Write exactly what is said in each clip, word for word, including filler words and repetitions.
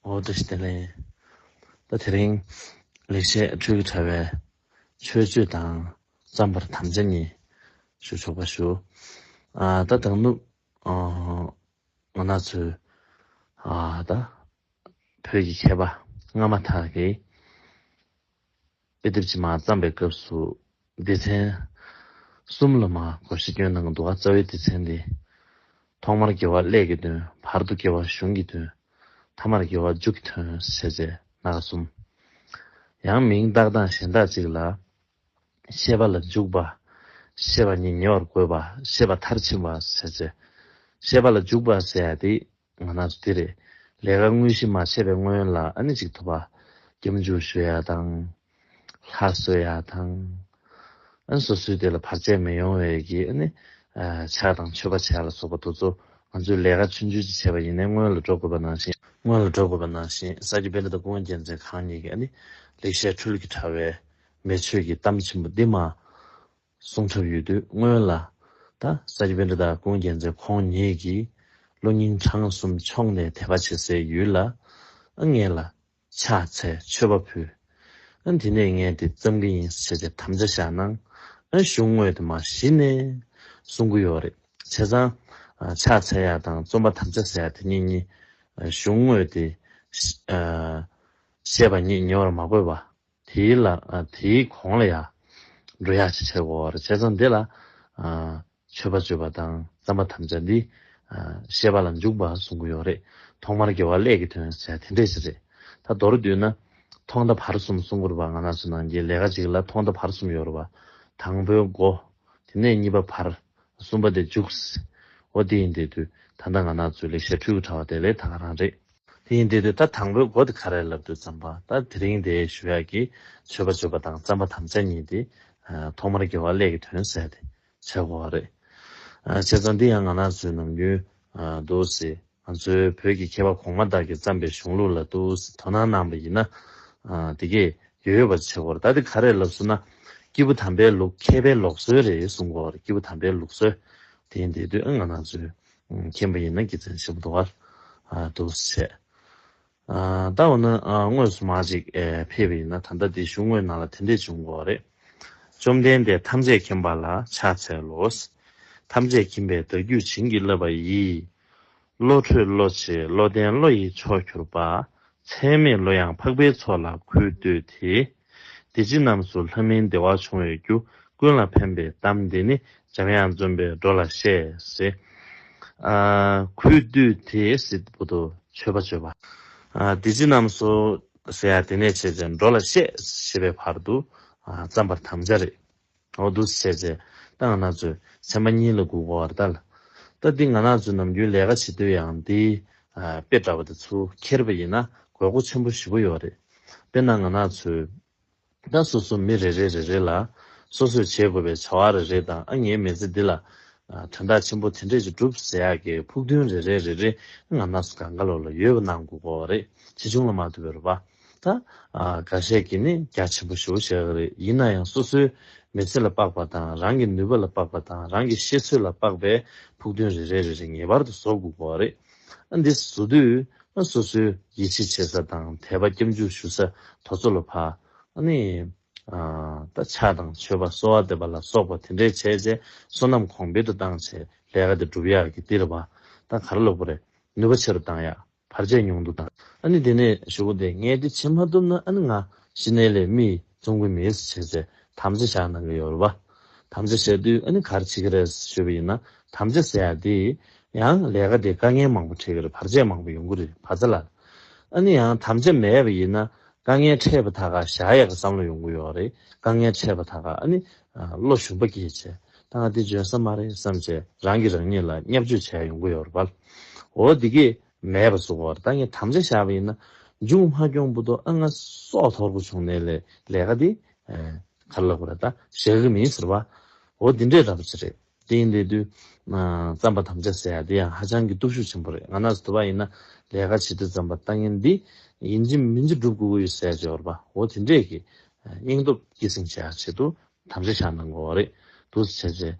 འོ་བཀྲ་ཤིས་བདེ་ལེགས། ད་དེ་རིང་ལེགས་བཤད་འཕྲུལ་གྱི་དྲ་བའི་མཆོད་བརྗོད་དང་བརྩམ་པར་དམ་བཅའ་གཉིས་ཞུ་ཆོག་པ་ཞུ། ཨ་ད་དང་ནུབ་ཨ་ང་རང་ཚོའི་ཨ་ད་བོད་ཀྱི་མཁས་པ་སྔ་མ་དག་གིས་དཔེ་དེབ་ཅིག་མར་བརྩམས་པའི་སྐབས་སུ་སྡེ་ཚན་གསུམ་ལ་མར་བགོ་བཤའ་བསྐྱོན་གནང་གི་འདུག་ག་རྩ་བའི་སྡེ་ཚན་འདི། ཐོག་མར་དགེ་བ་ཀླད་ཀྱི་དོན། བར་དུ་དགེ་བ་གཞུང་གི་དོན། ཐ་མར་དགེ་བ་མཇུག་གི་དོན་ཟེར་བྱས་སྣ་ཁ་གསུམ། ཡང་མིང་བཏགས་སྟངས་གཞན་དག་ཅིག་ལ། བཤད་པ་ལ་འཇུག་པ། བཤད་པ་ཉིད་ཉེ་བར་བཀོད་པ། བཤད་པ་མཐར་ཕྱིན་པ་ཟེར་བྱས། བཤད་པ་ལ་འཇུག་པ་ཟེར་ཡ་དེ་ང་རང་ཚོ་འདི་རེད། ལས་ཀ་དངོས་གཞི་མ་བྱས་པའི་སྔོན་ལ་ཨ་ནི་ཅིག་ཐུབ་པ། སྐྱབས་འཇུག་ཞུ་ཡ་དང་། ལྷ་གསོལ་ཡ་དང་། ཨ་ནི་སོ་སོའི་དེ་ལ་བར་ཆད་མི་ཡོང་བའི་གི་ཨ་ནི། ཨ་ཕྱག་དང་མཆོད་པ་བྱས་ལ་སོགས་པ་དེ་ཚོ་ང་ཚོས་ལས་ཀ་ཆུང་ཆུང་ཅིག་བྱས་པ་ཡིན་ནའི་སྔོན་ལ་འགྲོ་དགོས་པ་ནང་བཞིན། སྔོན་ལ་འགྲོ་དགོས་པ་ནང་བཞིན་ས་སྐྱ་པཎྜི་ཏ་ཀུན་དགའ་རྒྱལ་མཚན་ཁོང་ཉིད་ཀྱིས་ཨ་ནི་ལེགས་བཤད་འཕྲུལ་གྱི་དྲ་བའི་མེ་མཆོད་ཀྱི་གཏམ་ཆེན་པོ་འདི་མར་གསུང་གྲབས་ཡོད་དུས་སྔོན་ལ། ད་ས་སྐྱ་པཎྜི་ཏ་ཀུན་དགའ་རྒྱལ་མཚན་ཁོང་ཉིད་ཀྱིས་གློ་སྙིང་བྲང་གསུམ་ཕྱོགས་ནས་དད་པ་བྱེད་སའི་ཡུལ་ལ། ཨ་ངེད་ལ་ཕྱག་འཚལ་མཆོད་པ་ཕུལ། ཨ་དེ་ནས་ངས་དེ་བརྩམ་གྱི་ཡིན་ཟེར་ཏེ་དམ་བཅའ་བཞག་གནང་། ཨ་གཞུང་དངོས་དེ་མར་གཞི་ནས་གསུང་གི་ཡོད་རེད། བྱས་ཙང་ཕྱག་འཚལ་ཡ་དང་རྩོམ་པ་དམ་བཅའ་ཟེར་ཡ་དེ་གཉིས་གཉིས་གཞུང་དངོས་དེ། བཤད་པ་ཉིད་ཉེ་བར་མ་བཀོད་པ། དེའི་ལ་ཨ་དེའི་གོང་ལ་ཡ་འགྲོ་ཡག་ཅིག་བྱེད་དགོས་པ་རེད། བྱས་ཙང་འདི་ལ་ཨ་མཆོད་པ་བརྗོད་པ་དང་བརྩམ་པ་དམ་བཅའ་འདི་ཨ་བཤད་པ་ལ་འཇུག་པ་གསུང་གི་ཡོད་རེད། ཐོག་མར་དགེ་བ་ཀླད་ཀྱི་དོན་ཟེར་དེ་འདྲས་ཞིག་རེད། ད་མདོར་བསྡུས་ན་ཐོག་མཐའ་བར་གསུམ་གསུང་དགོས་པ། ང་རང་ཚོ་ནང་གི་ལས་ཀ་ཅིག་ལ་ཐོག་མཐའ་བར་གསུམ་ཡོད་རེད་པ། དང་པོའི་འགོ། དེ་ནས་གཉིས་པ་བར། གསུམ་པ་དེ་མཇུག། འོ་དེ་ཡིན་དེ་དུས་ད་ལྟ་ང་རང་ཚོའི་ལེགས་བཤད་འཕྲུལ་གྱི་དྲ་བ་དེ་ལས་ད་ག་རང་རེད། དེ་ཡིན་དེ་དུས་ད་དང་པོའི་འགོ་དེ་ག་རེ་ལབ་དུས་ཙམ་པ། ད་དེ་རིང་དེ་ཞུ་ཡག་གི་མཆོད་པ་བརྗོད་པ་དང་བརྩམ་པ་དམ་བཅའ་གཉིས་དེ། ཐོག་མར་དགེ་བ་ཀླད་ཀྱི་དོན་ཟེར་དེ་བྱེད་དགོས་པ་རེད། བྱས་ཙང་འདི་ཡང་ང་རང་ཚོའི་ནམ་རྒྱུན་འདུག་སེ་ང་ཚོའི་བོད་ཀྱི་མཁས་པ་གོང་མ་དག་གིས་བརྩམས་པའི་གཞུང་ལུགས་ལ་འདུག་སེ་དོ་སྣང་གནང་བ་ཡིན་ན། དེ་གས་ཡོད་ཡོད་པ་བྱེད་དགོས་རེད། ད་དེ་ག་རེ་ལབ་སོང་ན། སྐྱེས་བུ་དམ་པའི་ལུགས། མཁས་པའི་ལུགས་སྲོལ་རེད་གསུང་གི་ཡོད་རེད། སྐྱེས་བུ་དམ་པའི་ལུགས་སྲོལ། དེ་ཡིན་དེ་དུས་ཨ་ང་རང་ཚོས་མཁྱེན་པ་ཡིན་ན་དགེ་མཚན་ཆེན་པོ་འདུག་ག་ཨ་འདུག་སེ་བྱས། ཨ་ད་འོ་ན་ཨ་དངོས་སུ་མར་ཅིག་ཨེ་ཕེབས་པ་ཡིན་ན། ད་ལྟ་འདི་གཞུང་དངོས་ནང་ལ་དེ་འདྲས་བྱུང་གི་ཡོད་རེད། བཅོམ་ལྡན་འདས་ཐམས་ཅད་མཁྱེན་པ་ལ་ཕྱག་འཚལ་ལོ། ཐམས་ཅད་མཁྱེན་པའི་བདག་རྒྱུད་བྱིན་གྱིས་བརླབས་པ་ཡིས། བློ་གྲོས་བློ་ཆེ་བློ་ལྡན་བློ་ཡི་མཆོག་གྱུར་པ། ཚད་མེད་བློ་ཡངས་འཕགས་པའི་ཚོགས་ལ་གུས་བཏུད་དེ། འདི་ཕྱི་རྣམས་སུ་ལྷ་མིའི་བདེ་བ་འབྱུང་བའི་རྒྱུ། ཀུན་ལ་ཕན་པའི་གཏམ་འདི་ནི། འཇམ་དབྱངས་འཛོམས་པས་འགྲོ་ལ་བཤད་ཟེར། ཨ་གུས་བཏུད་དེ་ཟེར་བོ་དོ་མཆོད་པ་བརྗོད་པ། ཨ་འདི་ཕྱི་རྣམས་སུ་ཟེར་ཡ་དེ་ནས་བྱས་ཙང་འགྲོ་ལ་བཤད་ཞེས་པའི་བར་དུ་ཨ་བརྩམ་པར་དམ་བཅའ་རེད། འོ་འདུག་སེ་བྱས་ཙང་ད་ང་རང་ཚོས་ཚད་མ་གཉིས་ལ་གུས་དགོས་པ་རེད་ད། ད་འདི་ང་རང་ཚོས་ནམ་རྒྱུན་ལས་ཀ་བྱེད་དུས་ཡང་འདི་ཨ་དཔེ་འདྲ་བ་དེ་ཚུར་འཁྱེར་བ་ཡིན་ན་དགོས་མཁོ་ཆེན་པོ་ཞེ་པོ་ཡོད་རེད། དཔེར་ན་ང་རང་ཚོས་ད་སོ་སོ་མི་རེ་རེ་རེ་རེ་ལ་སོ་སོས་བྱེད་དགོས་པའི་བྱ་བ་རེ་རེ་དང་། ཨ་ངའི་མི་ཚེ་འདི་ལ་ཨ་དོན་དག་ཆེན་པོ་དེ་འདྲས་ཅིག་སྒྲུབ་ཟེར་ཡག་གི་ཕུགས་འདུན་རེ་རེ་རེ་རེ་ང་རང་ཚོ་གང་ག་ལོག་ལ་ཡོད་པ་གནང་དགོས་ཀྱི་ཡོད་རེད། ཆེ་ཆུང་ལ་མ་ལྟོས་པར་བ། ད་ཨ་འགའ་ཤས་ཀྱིས་ནི་རྒྱ་ཆེན་པོ་ཞེ་པོ་བྱེད་ཀྱི་རེད། ཡིན་ན་ཡང་སོ་སོའི་མི་ཚེ་ལ་དཔག་པ་དང་། རང་གི་ནུས་པ་ལ་དཔག་པ་དང་། རང་གི་ཤེས་ཚོད་ལ་དཔག་པའི་ཕུགས་འདུན་རེ་རེ་རེ་རེ་ངེས་པར་དུ་བཟོ་དགོས་ཀྱི་ཡོད་རེད། ཨ་འདི་བཟོ་དུས་ཨ་སོ་སོའི་ཡིད་ཆེས་བྱེད་ས་དང་དད་པ་སྐྱབས་འཇུག་ཞུ་ས་དེ་ཚོ་ལ་ཕར་ཨ་ནི་ཨ་ད་ཕྱག་དང་མཆོད་པ་གསོལ་བ་འདེབས་པ་ལ་སོགས་པ་དེ་འདྲས་བྱས་རྗེས་བསོད་ནམས་གོང་འཕེལ་དུ་བཏང་བྱས་ལས་ཀ་དེ་སྒྲུབ་ཡག་གི་འདི་རེད་པ། ད་ག་རེ་ལབ་དགོས་རེད། ནུས་པ་ཆེ་རུ་བཏང་ཡག་བར་ཆད་ཉུང་དུ་བཏང་། ཨ་ནི་དེ་ནས་གཞུག་གུ་དེ་ངས་འདི་བྱེད་མ་ཐུབ་ན་ཨ་ནི་ང་ཤི་ནའི་ལས་མི་བཙོང་གི་མེད་ཟེར་བྱས་ཚེ་དམ་བཅའ་བཞག་གནང་གི་ཡོད་རེད་པ། དམ་བཅའ་བཞག་དུས་ཨ་ནི་ག་རེ་བྱེད་ཀྱི་རེད་ཞུས་པ་ཡིན་ན། དམ་བཅའ་ཟེར་ཡག་དེ་ཡང་ལས་ཀ་དེ་དཀའ་ངལ་མང་པོ་འཕྲད་ཀྱི་རེད། བར་ཆད་མང་པོ་ཡོང་གི་རེད་བ་ཚ་ལ། ཨ་ནི་ཡང་དམ་བཅའ་མེད་པ་ཡིན་ན་དཀའ་ངལ་འཕྲད་པ་ད་ག་བཞག་ཡག་གི་བསམ་བློ་ཡོང་གི་ཡོད་རེད། དཀའ་ངལ་འཕྲད་པ་ད་ག་ཨ་ནི་བློ་ཞུམ་པ་སྐྱེས་བྱས། ད་ང་འདི་འཇོན་ས་མ་རེད་བསམ་བྱས་རང་གིས་རང་ཉིད་ལ་བརྙས་བཅོས་བྱས་ཡོང་གི་ཡོད་རེད་པ། འོ་འདི་གས་མེད་པ་བཟོ་དགོས་རེད། ད་ངས་དམ་བཅའ་བཞག་པ་ཡིན་ན་མཇུག་མ་འཁྱོངས་བར་དུ་ཨ་ང་སྲོག་འཐོར་པོ་བྱུང་ནའི་ལས་ལས་ཀ་འདི་ག་རེ་ལབ་དགོས་རེད། ད་བཞག་གི་མིན་ཟེར་བ། འོ་འདི་འདྲས་འདྲ་པོ་ཅིག་རེད། དེ་ཡིན་དེ་དུས་བརྩམ་པ་དམ་བཅའ་ཟེར་ཡག་འདི་ཡང་ཧ་ཅང་གི་སྟོབས་ཤུགས་ཆེན་པོ་རེད། ང་རང་ཚོ་དུ་བ་ཡིན་ན་ལས་ཀ་བྱེད་དུས་ཙམ་པ་ལྟ་ངན་འདི་ཡིན་གཅིག་མིན་གཅིག་སྒྲུབ་དགོས་ཀྱི་ཡོད་ཟེར་ཡག་ཅིག་ཡོད་རེད་པ། འོ་དེ་འདྲས་ཀྱི་སྙིང་སྟོབས་སྐྱེད་སྲིང་བྱེད་ཡག་ཆེད་དུ་དམ་བཅའ་བཞག་གནང་དགོས་པ་རེད། འདུག་སེ་བྱས་བྱས་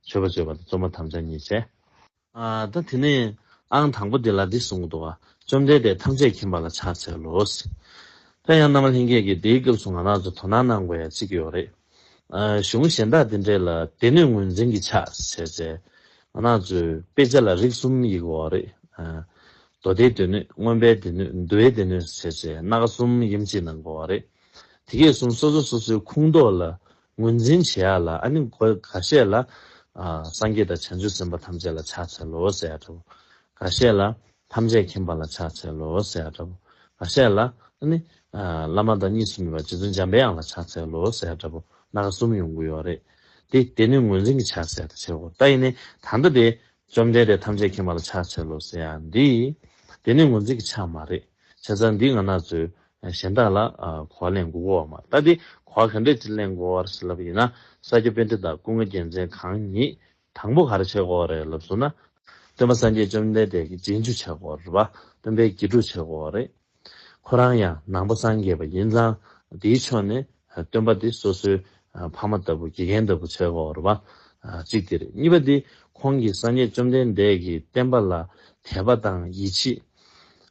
མཆོད་པ་བརྗོད་པ་དང་རྩོམ་པ་དམ་བཅའ་གཉིས་བྱས། ཨ་ད་དེ་ནས་ ཨང་དང་པོ་འདི་ལ་འདི་གསུང་གི་འདུག་བ། བཅོམ་ལྡན་འདས་ཐམས་ཅད་མཁྱེན་པ་ལ་ཕྱག་འཚལ་ལོ། ད་ཡང་རྣམ་པ་ལྷན་རྒྱས་ཀྱིས་འདིའི་སྐབས་སུ་ང་རང་ཚོ་དོ་སྣང་གནང་དགོས་ཡ་གཅིག་ཡོད་རེད། ཨ། གཞུང་གཞན་དག་འདི་འདྲས་ལ་སྡེ་སྣོད་ངོས་འཛིན་གྱི་ཕྱག་ཟེར་བྱས། ང་རང་ཚོའི་དཔེ་ཆ་ལ་རིགས་གསུམ་ཡི་གེ་ཡོད་རེད། ཨ། མདོ་སྡེའི་སྡེ་སྣོད། མངོན་པའི་སྡེ་སྣོད། འདུལ་བའི་སྡེ་སྣོད་ཟེར་བྱས་སྣ་ཁ་གསུམ་དབྱེ་འབྱེད་གནང་དགོས་པ་རེད། དེ་གས་གསུམ་སོ་སོ་སོ་སོའི་ཁོངས་གཏོགས་ལ་ངོས་འཛིན་བྱེད་ཡ་ལ། ཨ་ནི་གོ་ཁ་ཤས་ལ། ཨ། སངས་རྒྱས་དང་བྱང་ཆུབ་སེམས་དཔའ་ཐམས་ཅད་ལ་ཕྱག་འཚལ་ལོ་ཟེར་ཡ་འདྲ་པོ། ཁ་ཤས་ལ་ཐམས་ཅད་མཁྱེན་པ་ལ་ཕྱག་འཚལ་ལོ་ཟེར་ཡ་འདྲ་པོ། ཁ་ཤས་ལ་ཨ་ནི། ཨ། བླ་མ་དང་གཉིས་སུ་མེད་པ་རྗེ་བཙུན་འཇམ་པའི་དབྱངས་ལ་ཕྱག་འཚལ་ལོ་ཟེར་ཡ་འདྲ་པོ། སྣ་ཁ་གསུམ་ཡོང་གི་ཡོད་རེད། དེ་སྡེ་སྣོད་ངོས་འཛིན་གྱི་ཕྱག་ཟེར་ཡ་དེ་བྱེད་དགོས། ད་ཡིན་ནའི་ད་ལྟ་དེ། བཅོམ་ལྡན་འདས་ཐམས་ཅད་མཁྱེན་པ་ལ་ཕྱག་འཚལ་ལོ་ཟེར་ཡ་འདི་སྡེ་སྣོད་ངོས་འཛིན་གྱི་ཕྱག་མ་རེད། བྱས་ཙང་འདི་ང་རང་ཚོས་གཞན་དག་ལ། ཨ། གོ་བ་ལེན་དགོས་ཀྱི་ཡོད་མ་རེད། ད་འདི་གོ་བ་ག་འདྲས་ཅིག་ལེན་དགོས་པ་རེད་ཟེར་ལབ་པ་ཡིན་ན། ས་སྐྱ་པཎྜི་ཏ་ཀུན་དགའ་རྒྱལ་མཚན་གང་ཉིད་དང་པོ་ག་རེ་བྱེད་དགོས་རེད་ལབ་སོང་ན། སྟོན་པ་སངས་རྒྱས་བཅོམ་ལྡན་འདས་ཀྱི་རྗེས་འཇུག་བྱེད་དགོས་རེད་པ། སྟོན་པའི་དགེ་ཕྲུག་བྱེད་དགོས་རེད། ཁོ་རང་ཡང་ནང་པ་སངས་རྒྱས་པ་ཡིན་ཙང་། དེའི་ཕྱོགས་ནས་སྟོན་པ་དེ་སོ་སོའི་ཕ་མ་ལྟ་བུ། དགེ་རྒན་ལྟ་བུ་བྱེད་དགོས་རེད་པ། གཅིག་དེ་རེད། གཉིས་པ་དེ་ཁོང་གིས་སངས་རྒྱས་བཅོམ་ལྡན་འདས་ཀྱི་བསྟན་པ་ལ་དད་པ་དང་ཡིད་ཆེས།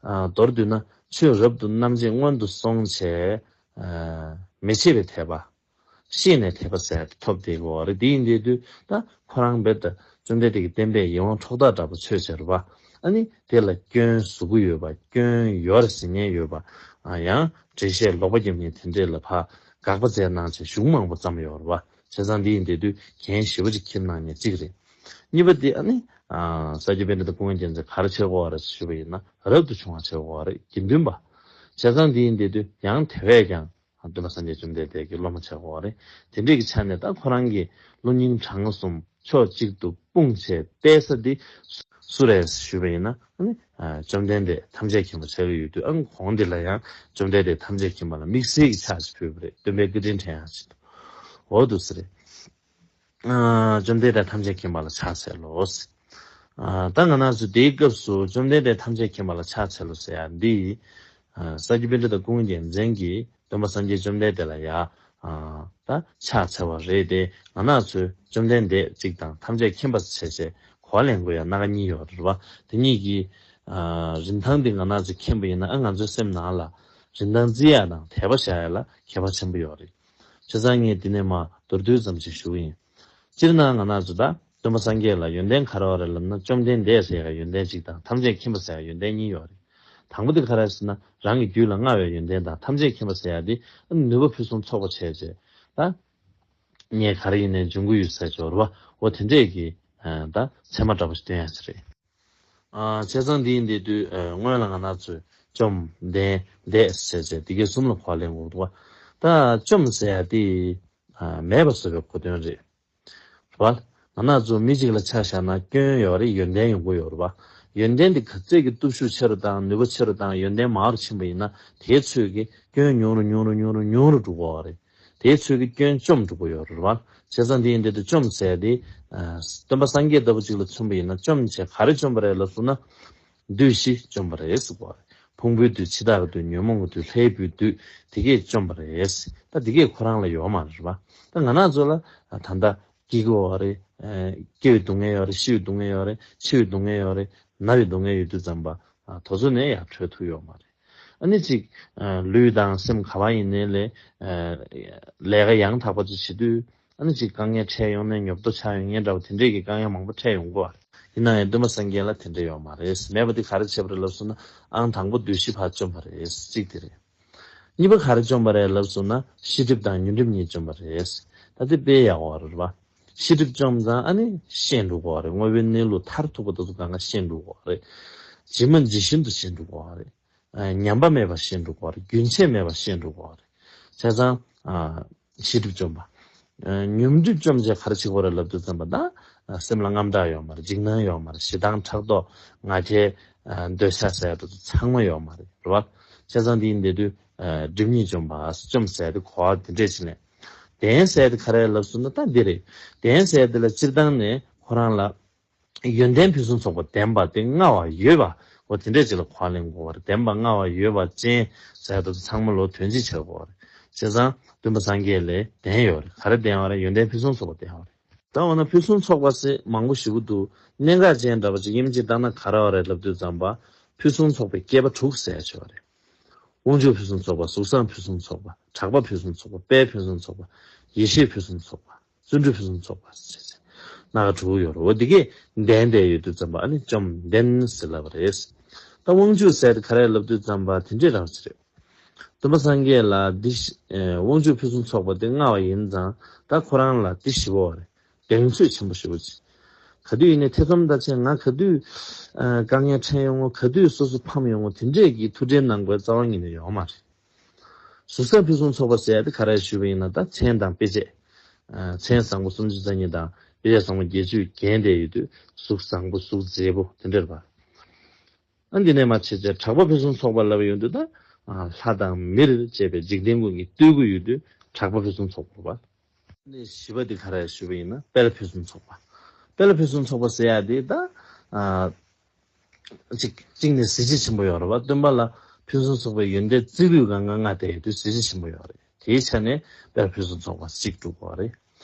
མདོར་བསྡུས་ན་ཆོས་རབ་ཏུ་རྣམ་འབྱེད་སྔོན་དུ་སོང་བྱས། མི་ཕྱེད་པའི་དད་པ། ཤེས་ནས་དད་པ་ཟེར་ཐོབ་བསྡད་ཀྱི་ཡོད་རེད། དེ་ཡིན་དུས་ད་ཁོ་རང་རྦད་དེ་བཅོམ་ལྡན་འདས་ཀྱི་བསྟན་པའི་ཡིད་དབང་འཕྲོག་བདག་འདྲ་པོ་ཆོས་བྱེད་རེད་པ། ཨ་ནི་དེ་ལ་སྐྱོན་གཟུགས་པོ་ཡོད་པ། སྐྱོན་ཡོད་རེད་ཟེར་མཁན་ཡོད་པ། ཨ། ཡང་འགྲེལ་བཤད་ལོག་པ་རྒྱབ་མཁན་དེ་འདྲས་ལ་ཕར་དགག་པ་མཛད་གནང་བྱས་གཞུང་མང་པོ་བརྩམས་ཡོད་རེད་པ། བྱས་ཙང་དེ་ཡིན་དུས་འགན་ཞེ་པོ་ཅིག་འཁྱེར་གནང་མཁན་གཅིག་རེད། གཉིས་པ་དེ་ཨ་ནི། ཨ། ས་སྐྱ་པཎྜི་ཏ་ཀུན་དགའ་རྒྱལ་མཚན་ག་རེ་བྱེད་དགོས་པ་རེད་ཞུས་པ་ཡིན་ན། རབ་ཏུ་བྱུང་བ་བྱེད་དགོས་པ་རེད། དགེ་འདུན་པ། བྱས་ཙང་དེ་ཡིན་དུས་ཡང་དེ་བས་ཀྱང་སྟོན་པ་སངས་རྒྱས་བཅོམ་ལྡན་འདས་ཀྱི་སློབ་མ་བྱེད་དགོས་པ་རེད། དེ་འདྲས་ཀྱི་ཆ་ནས་ད་ཁོ་རང་གི་བློ་སྙིང་བྲང་གསུམ་ཕྱོགས་གཅིག་ཏུ་སྤུངས་བྱས་བལྟས་ས་དེ་སུ་རེད་ཞུས་པ་ཡིན་ན། ཨ་ནི། ཨ། བཅོམ་ལྡན་འདས་ཐམས་ཅད་མཁྱེན་པ་བྱེད་ཀྱི་ཡོད་དུས། ཨ། གོང་འདི་ལ་ཡང་བཅོམ་ལྡན་འདས་ཐམས་ཅད་མཁྱེན་པ་ལ་དམིགས་བསལ་གྱི་ཕྱག་ཅིག་ཕུལ་བ་རེད། སྟོན་པའི་བཀའ་དྲིན་དྲན་ཡག་ཅིག་འོ་འདུག་ས་རེད། ཨ། བཅོམ་ལྡན་འདས་ཐམས་ཅད་མཁྱེན་པ་ལ་ཕྱག་འཚལ་ལོ། ཨ། ད་ང་རང་ཚོ་དེའི་སྐབས་སུ་བཅོམ་ལྡན་འདས་ཐམས་ཅད་མཁྱེན་པ་ལ་ཕྱག་འཚལ་ལོ་ཟེར་ཡ་འདི། ཨ། ས་སྐྱ་པཎྜི་ཏ་ཀུན་དགའ་རྒྱལ་མཚན་གྱིས་སྟོན་པ་སངས་རྒྱས་བཅོམ་ལྡན་འདས་ལ་ཡ། ཨ། ད་ཕྱག་འཚལ་བ་རེད་དེ། ང་རང་ཚོས་བཅོམ་ལྡན་འདས་གཅིག་དང་ཐམས་ཅད་མཁྱེན་པ་ཟེར་བྱས་གོ་བ་ལེན་དགོས་ཡ་སྣ་ཁ་གཉིས་ཡོད་རེད་པ། དེ་གཉིས་ཀྱི། ཨ། རིན་ཐང་འདི་ང་རང་ཚོས་མཁྱེན་པ་ཡིན་ན། ཨ། ང་ཚོའི་སེམས་ནང་ལ་རིན་ཐང་བརྩི་ཡ་དང་དད་པ་བཞག་ཡ་ལ་ཁྱད་པར་ཆེན་པོ་ཡོད་རེད། བྱས་ཙང་ངས་འདི་ནས་མར་མདོར་བསྡུས་ཙམ་ཞིག་ཞུ་གི་ཡིན། སྤྱིར་ན་ང་རང་ཚོ་ད་སྟོན་པ་སངས་རྒྱས་ལ་ཡོན་ཏན་ག་རེ་ཡོད་རེད་ལབ་ན། བཅོམ་ལྡན་འདས་ཟེར་ཡ་ཡོན་ཏན་གཅིག་དང་ཐམས་ཅད་མཁྱེན་པ་ཟེར་ཡ་ཡོན་ཏན་གཉིས་ཡོད་རེད། དང་པོ་དེ་ག་རེ་ཟེར་ན། རང་གི་རྒྱུད་ལ་མངའ་བའི་ཡོན་ཏན་དང་ཐམས་ཅད་མཁྱེན་པ་ཟེར་ཡ་དེ་ནུས་པ་ཕུན་སུམ་ཚོགས་པ་བྱས་བྱས། ད་ངས་ག་རེ་ཡིན་ནའི་འཇོན་གྱི་ཡོད་ཟེར་ཅིག་ཡོད་རེད་པ། འོ་དེ་འདྲས་ཀྱི། ཨ། ད་ཚད་མ་འདྲ་པོ་ཞིག་སྟོན་ཡ་ཅིག་རེད། ཨ། བྱས་ཙང་འདི་ཡིན་དེ་དུས། ཨ། སྔོན་ལ་ང་རང་ཚོས་བཅོམ་ལྡན་འདས་ཟེར་བྱས་དེ་གའི་གསུམ་ལ་གོ་བ་ལེན་དགོས་འདུག་པ། ད་བཅོམ་ཟེར་ཡ་དེ། ཨ། མེད་པ་བཟོ་བའི་གོ་དོན་རེད། རེད་པ། ང་རང་ཚོ་མི་གཅིག་ལ་ཆ་བཞག་ན་སྐྱོན་ཡོད་རེད། ཡོན་ཏན་ཡོང་གི་ཡོད་རེད་པ། ཡོན་ཏན་དེ་ག་ཚད་ཀྱི་སྟོབས་ཤུགས་ཆེ་རུ་དང་ནུས་པ་ཆེ་རུ་དང་ཡོན་ཏན་མང་རུ་ཕྱིན་པ་ཡིན་ན། དེའི་ཚོད་ཀྱིས་སྐྱོན་ཉུང་རུ་ཉུང་རུ་ཉུང་རུ་ཉུང་རུ་འགྲོ་གི་ཡོད་རེད། དེའི་ཚོད་ཀྱིས་སྐྱོན་བཅོམ་འགྲོ་གི་ཡོད་རེད་པ། བྱས་ཙང་འདི་ཡིན་དེ་དུས་བཅོམ་ཟེར་དེ། ཨ། སྟོན་པ་སངས་རྒྱས་ལྟ་བུ་ཅིག་ལ་མཚོན་པ་ཡིན་ན། བཅོམ་བྱས་ག་རེ་བཅོམ་པ་རེད་ལབ་སོང་ན། བདུད་བཞི་བཅོམ་པ་རེད་ཟེར་གོ་རེད། ཕུང་པོའི་བདུད། འཆི་བདག་གི་བདུད། ཉོན་མོངས་ཀྱི་བདུད། ལྷའི་བུའི་བདུད། དེ་གས་བཅོམ་པ་རེད། ད་དེ་གས་ཁོ་རང་ལ་ཡོད་མ་རེད་པ། ད་ང་རང་ཚོ་ལ་ད་ལྟ་སྐྱེ་གི་ཡོད་རེད། ཨ། སྐྱེ་བའི་སྡུག་བསྔལ་ཡོད་རེད། ཤི་བའི་སྡུག་བསྔལ་ཡོད་རེད། འཆི་བའི་སྡུག་བསྔལ་ཡོད་རེད། ན་བའི་སྡུག་བསྔལ་ཡོད་དུས་ཙམ་པ། ཨ། དེ་ཚོ་ནས་ཡར་གྲོལ་ཐུབ་ཡོད་མ་རེད། ཨ་ནི་གཅིག་ཨ། ལུས་དང་སེམས་ག་པར་ཡིན་ནའི་ལས། ཨ། ལས་ཀ་ཡང་དག་པ་ཅིག་བྱེད་དུས། ཨ་ནི་གཅིག་དཀའ་ངལ་འཕྲད་ཡོང་ནས་ཉོབ་ཏོ་ཆགས་ཡོང་མཁན་འདྲ་པོ་དེ་འདྲས་ཀྱི་དཀའ་ངལ་མང་པོ་འཕྲད་ཡོང་གི་ཡོད་རེད། ཡིན་ན་ཡང་སྟོན་པ་སངས་རྒྱས་ལ་དེ་འདྲས་ཡོད་མ་རེད། མེད་པ་དེ་ག་རེ་བྱས་པ་རེད་ལབ་སོང་ན། ཨང་དང་པོ་བདུད་བཞི་ཕར་བཅོམ་པ་རེད། གཅིག་དེ་རེད། གཉིས་པ་ག་རེ་བཅོམ་པ་རེད་ལབ་སོང་ན། ཤེས་སྒྲིབ་དང་ཉོན་སྒྲིབ་གཉིས་བཅོམ་པ་རེད། ད་དེ་དཔེ་ཡག་པོ་རེད་པ། ཤེས་སྒྲིབ་བཅོམ་ཙང་ཨ་ནི་ཤེས་འགྲོ་གི་ཡོད་རེད། དངོས་པོའི་གནས་ལུགས་མཐར་ཐུག་པ་དེ་ཚོ་གང་ག་ཤེས་འགྲོ་གི་ཡོད་རེད། ཇི་མ་ཇི་བཞིན་དུ་ཤེས་འགྲོ་གི་ཡོད་རེད། ཨ། ཉམས་པ་མེད་པར་ཤེས་འགྲོ་གི་ཡོད་རེད། རྒྱུན་ཆད་མེད་པར་ཤེས་འགྲོ་གི་ཡོད་རེད། བྱས་ཙང་། ཨ། ཤེས་སྒྲིབ་བཅོམ་པ། ཨ། ཉོན་སྒྲིབ་བཅོམ་བྱས་ག་རེ་བྱེད་དགོས་རེད་ལབ་དུས་ཙམ་པ། ད་སེམས་ལ་དངངས་སྐྲག་ཡོད་མ་རེད། འཇིགས་སྣང་ཡོད་མ་རེད། ཞེ་སྡང་ཕྲག་དོག་ང་རྒྱལ། ཨ། འདོད་ཆགས་ཟེར་ཡ་དེ་ཚོ་ཚང་མ་ཡོད་མ་རེད། རེད་པ། བྱས་ཙང་འདི་ཡིན་དེ་དུས། ཨ། སྒྲིབ་གཉིས་བཅོམ་པ། བཅོམ་ཟེར་ཡ་དེ་གོ་བ་དེ་འདྲས་ཅིག་ལེན། ལྡན་ཟེར་ཡ་དེ་ག་རེ་ལབ་སོང་ན། ད་འདི་རེད། ལྡན་ཟེར་ཡ་དེ་ལ་སྤྱིར་བཏང་ནས་ཁོ་རང་ལ། ཡོན་ཏན་ཕུན་སུམ་ཚོགས་པ་ལྡན་པ་དེ་མངའ་བ་ཡོད་པ། འོ་དེ་འདྲས་ཅིག་ལ་གོ་བ་ལེན་དགོས་པ་རེད། ལྡན་པ་མངའ་བ་ཡོད་པ་ཅན་ཟེར་ཡ་དེ་ཚོ་ཚང་མ་ལོ་དོན་གཅིག་བྱེད་དགོས་པ་རེད། བྱས་ཙང་སྟོན་པ་སངས་རྒྱས་ལ་ལྡན་ཡོད་རེད། ག་རེ་ལྡན་པ་རེད། ཡོན་ཏན་ཕུན་སུམ་ཚོགས་པ་ལྡན་པ་རེད། ད་འོ་ན་ཕུན་སུམ་ཚོགས་པ་ཟེར་མང་པོ་ཞེ་པོ་འདུག་གནད་འགག་ཅན་འདྲ་པོ་ཅིག་དབྱིན་ཇི་ལྟར་ན་ག་རེ་བ་རེད་ལབ་དུས་ཙམ་པ། ཕུན་སུམ་ཚོགས་པའི་བསྐལ་པ་དྲུག་ཟེར་ཡ་ཅིག་ཡོད་རེད། དབང་ཕྱུག་ཕུན་སུམ་ཚོགས་པ། གཟུགས་བཟང་ཕུན་སུམ་ཚོགས་པ། གྲགས་པ་ཕུན་སུམ་ཚོགས་པ། དཔལ་ཕུན་སུམ་ཚོགས་པ། ཡེ་ཤེས་ཕུན་སུམ་ཚོགས་པ། བརྩོན་འགྲུས་ཕུན་སུམ་ཚོགས་པ་ཟེར་ཟེར། སྣ་ཁ་དྲུག་ཡོད་རེད། འོ་འདི་གས་ལྡན་བསྡད་ཡོད་དུས་ཙམ་པ་ཨ་ནི་བཅོམ་ལྡན་ཟེར་ལབ་པ་རེད། ད་དབང་ཕྱུག་ཟེར་དེ་ག་རེ་ལབ་དུས་ཙམ་པ་དེ་འདྲས་རང་ཞིག་རེད། སྟོན་པ་སངས་རྒྱས་ལ་འདི་ཨེ་དབང་ཕྱུག་ཕུན་སུམ་ཚོགས་པ་དེ་མངའ་བ་ཡིན་ཙང་ད་ཁོ་རང་ལ་དེ་བཞི་པོ་རེད། གདེང་ཚོད་ཆེན་པོ་ཞེ་པོ་ཅིག་ག་དུས་ཡིན་ནའི་ཐེ་ཚོམ་དང་བཅས་ང་ག་དུས་ཨ་དཀའ་ངལ་འཕྲད་ཡོང་ངོ་། ག་དུས་སོ་སོ་ཕམ་ཡོང་ངོ་། དེ་འདྲས་ཀྱི་ཐུགས་ཁྲལ་གནང་དགོས་རྩ་བ་ཉིད་ནས་ཡོད་མ་རེད། གཟུགས་བཟང་ཕུན་སུམ་ཚོགས་པ་ཟེར་ཡ་དེ་ག་རེ་ཞུས་པ་ཡིན་ན་ད་མཚན་དང་དཔེ་བྱད། ཨ་མཚན་བཟང་པོ་སུམ་ཅུ་རྩ་གཉིས་དང་དཔེ་བྱད་བཟང་པོ་བརྒྱད་ཅུས་བརྒྱན་བསྡད་ཡོད་དུས་གཟུགས་བཟང་པོ་གཟུགས་མཛེས་པོ་དེ་འདྲ་རེད་པ། ཨ་འདི་ནས་མར་བྱས་ཚེ་གྲགས་པ་ཕུན་སུམ་ཚོགས་པ་ལབ་ཡོང་དུས་ད་ཨ་ལྷ་དང་མིར་བཅས་པའི་འཇིག་རྟེན་ཀུན་གྱི་བསྟོད་ཀྱི་ཡོད་དུས་གྲགས་པ་ཕུན་སུམ་ཚོགས་པ་རེད་པ། ནས་བཞི་པ་འདི་ག་རེ་ཞུས་པ་ཡིན་ན་དཔལ་ཕུན་སུམ་ཚོགས་པ། དཔལ་ཕུན་སུམ་ཚོགས་པ་ཟེར་ཡ་དེ་ད་ཨ་གཅིག་གཅིག་ནས་གཟི་བརྗིད་ཆེན་པོ་ཡོད་རེད་པ། སྟོན་པ་ལ་ཕུན་སུམ་ཚོགས་པའི་ཡོན་ཏན་རྩིག་པའི་སྒང་ག་མངའ་བསྡད་ཡོད་དུས་གཟི་བརྗིད་ཆེན་པོ་ཡོད་རེད། དེའི་ཆ་ནས་དཔལ་ཕུན་སུམ་ཚོགས་པ་གཅིག་གྲུབ་པ་རེད།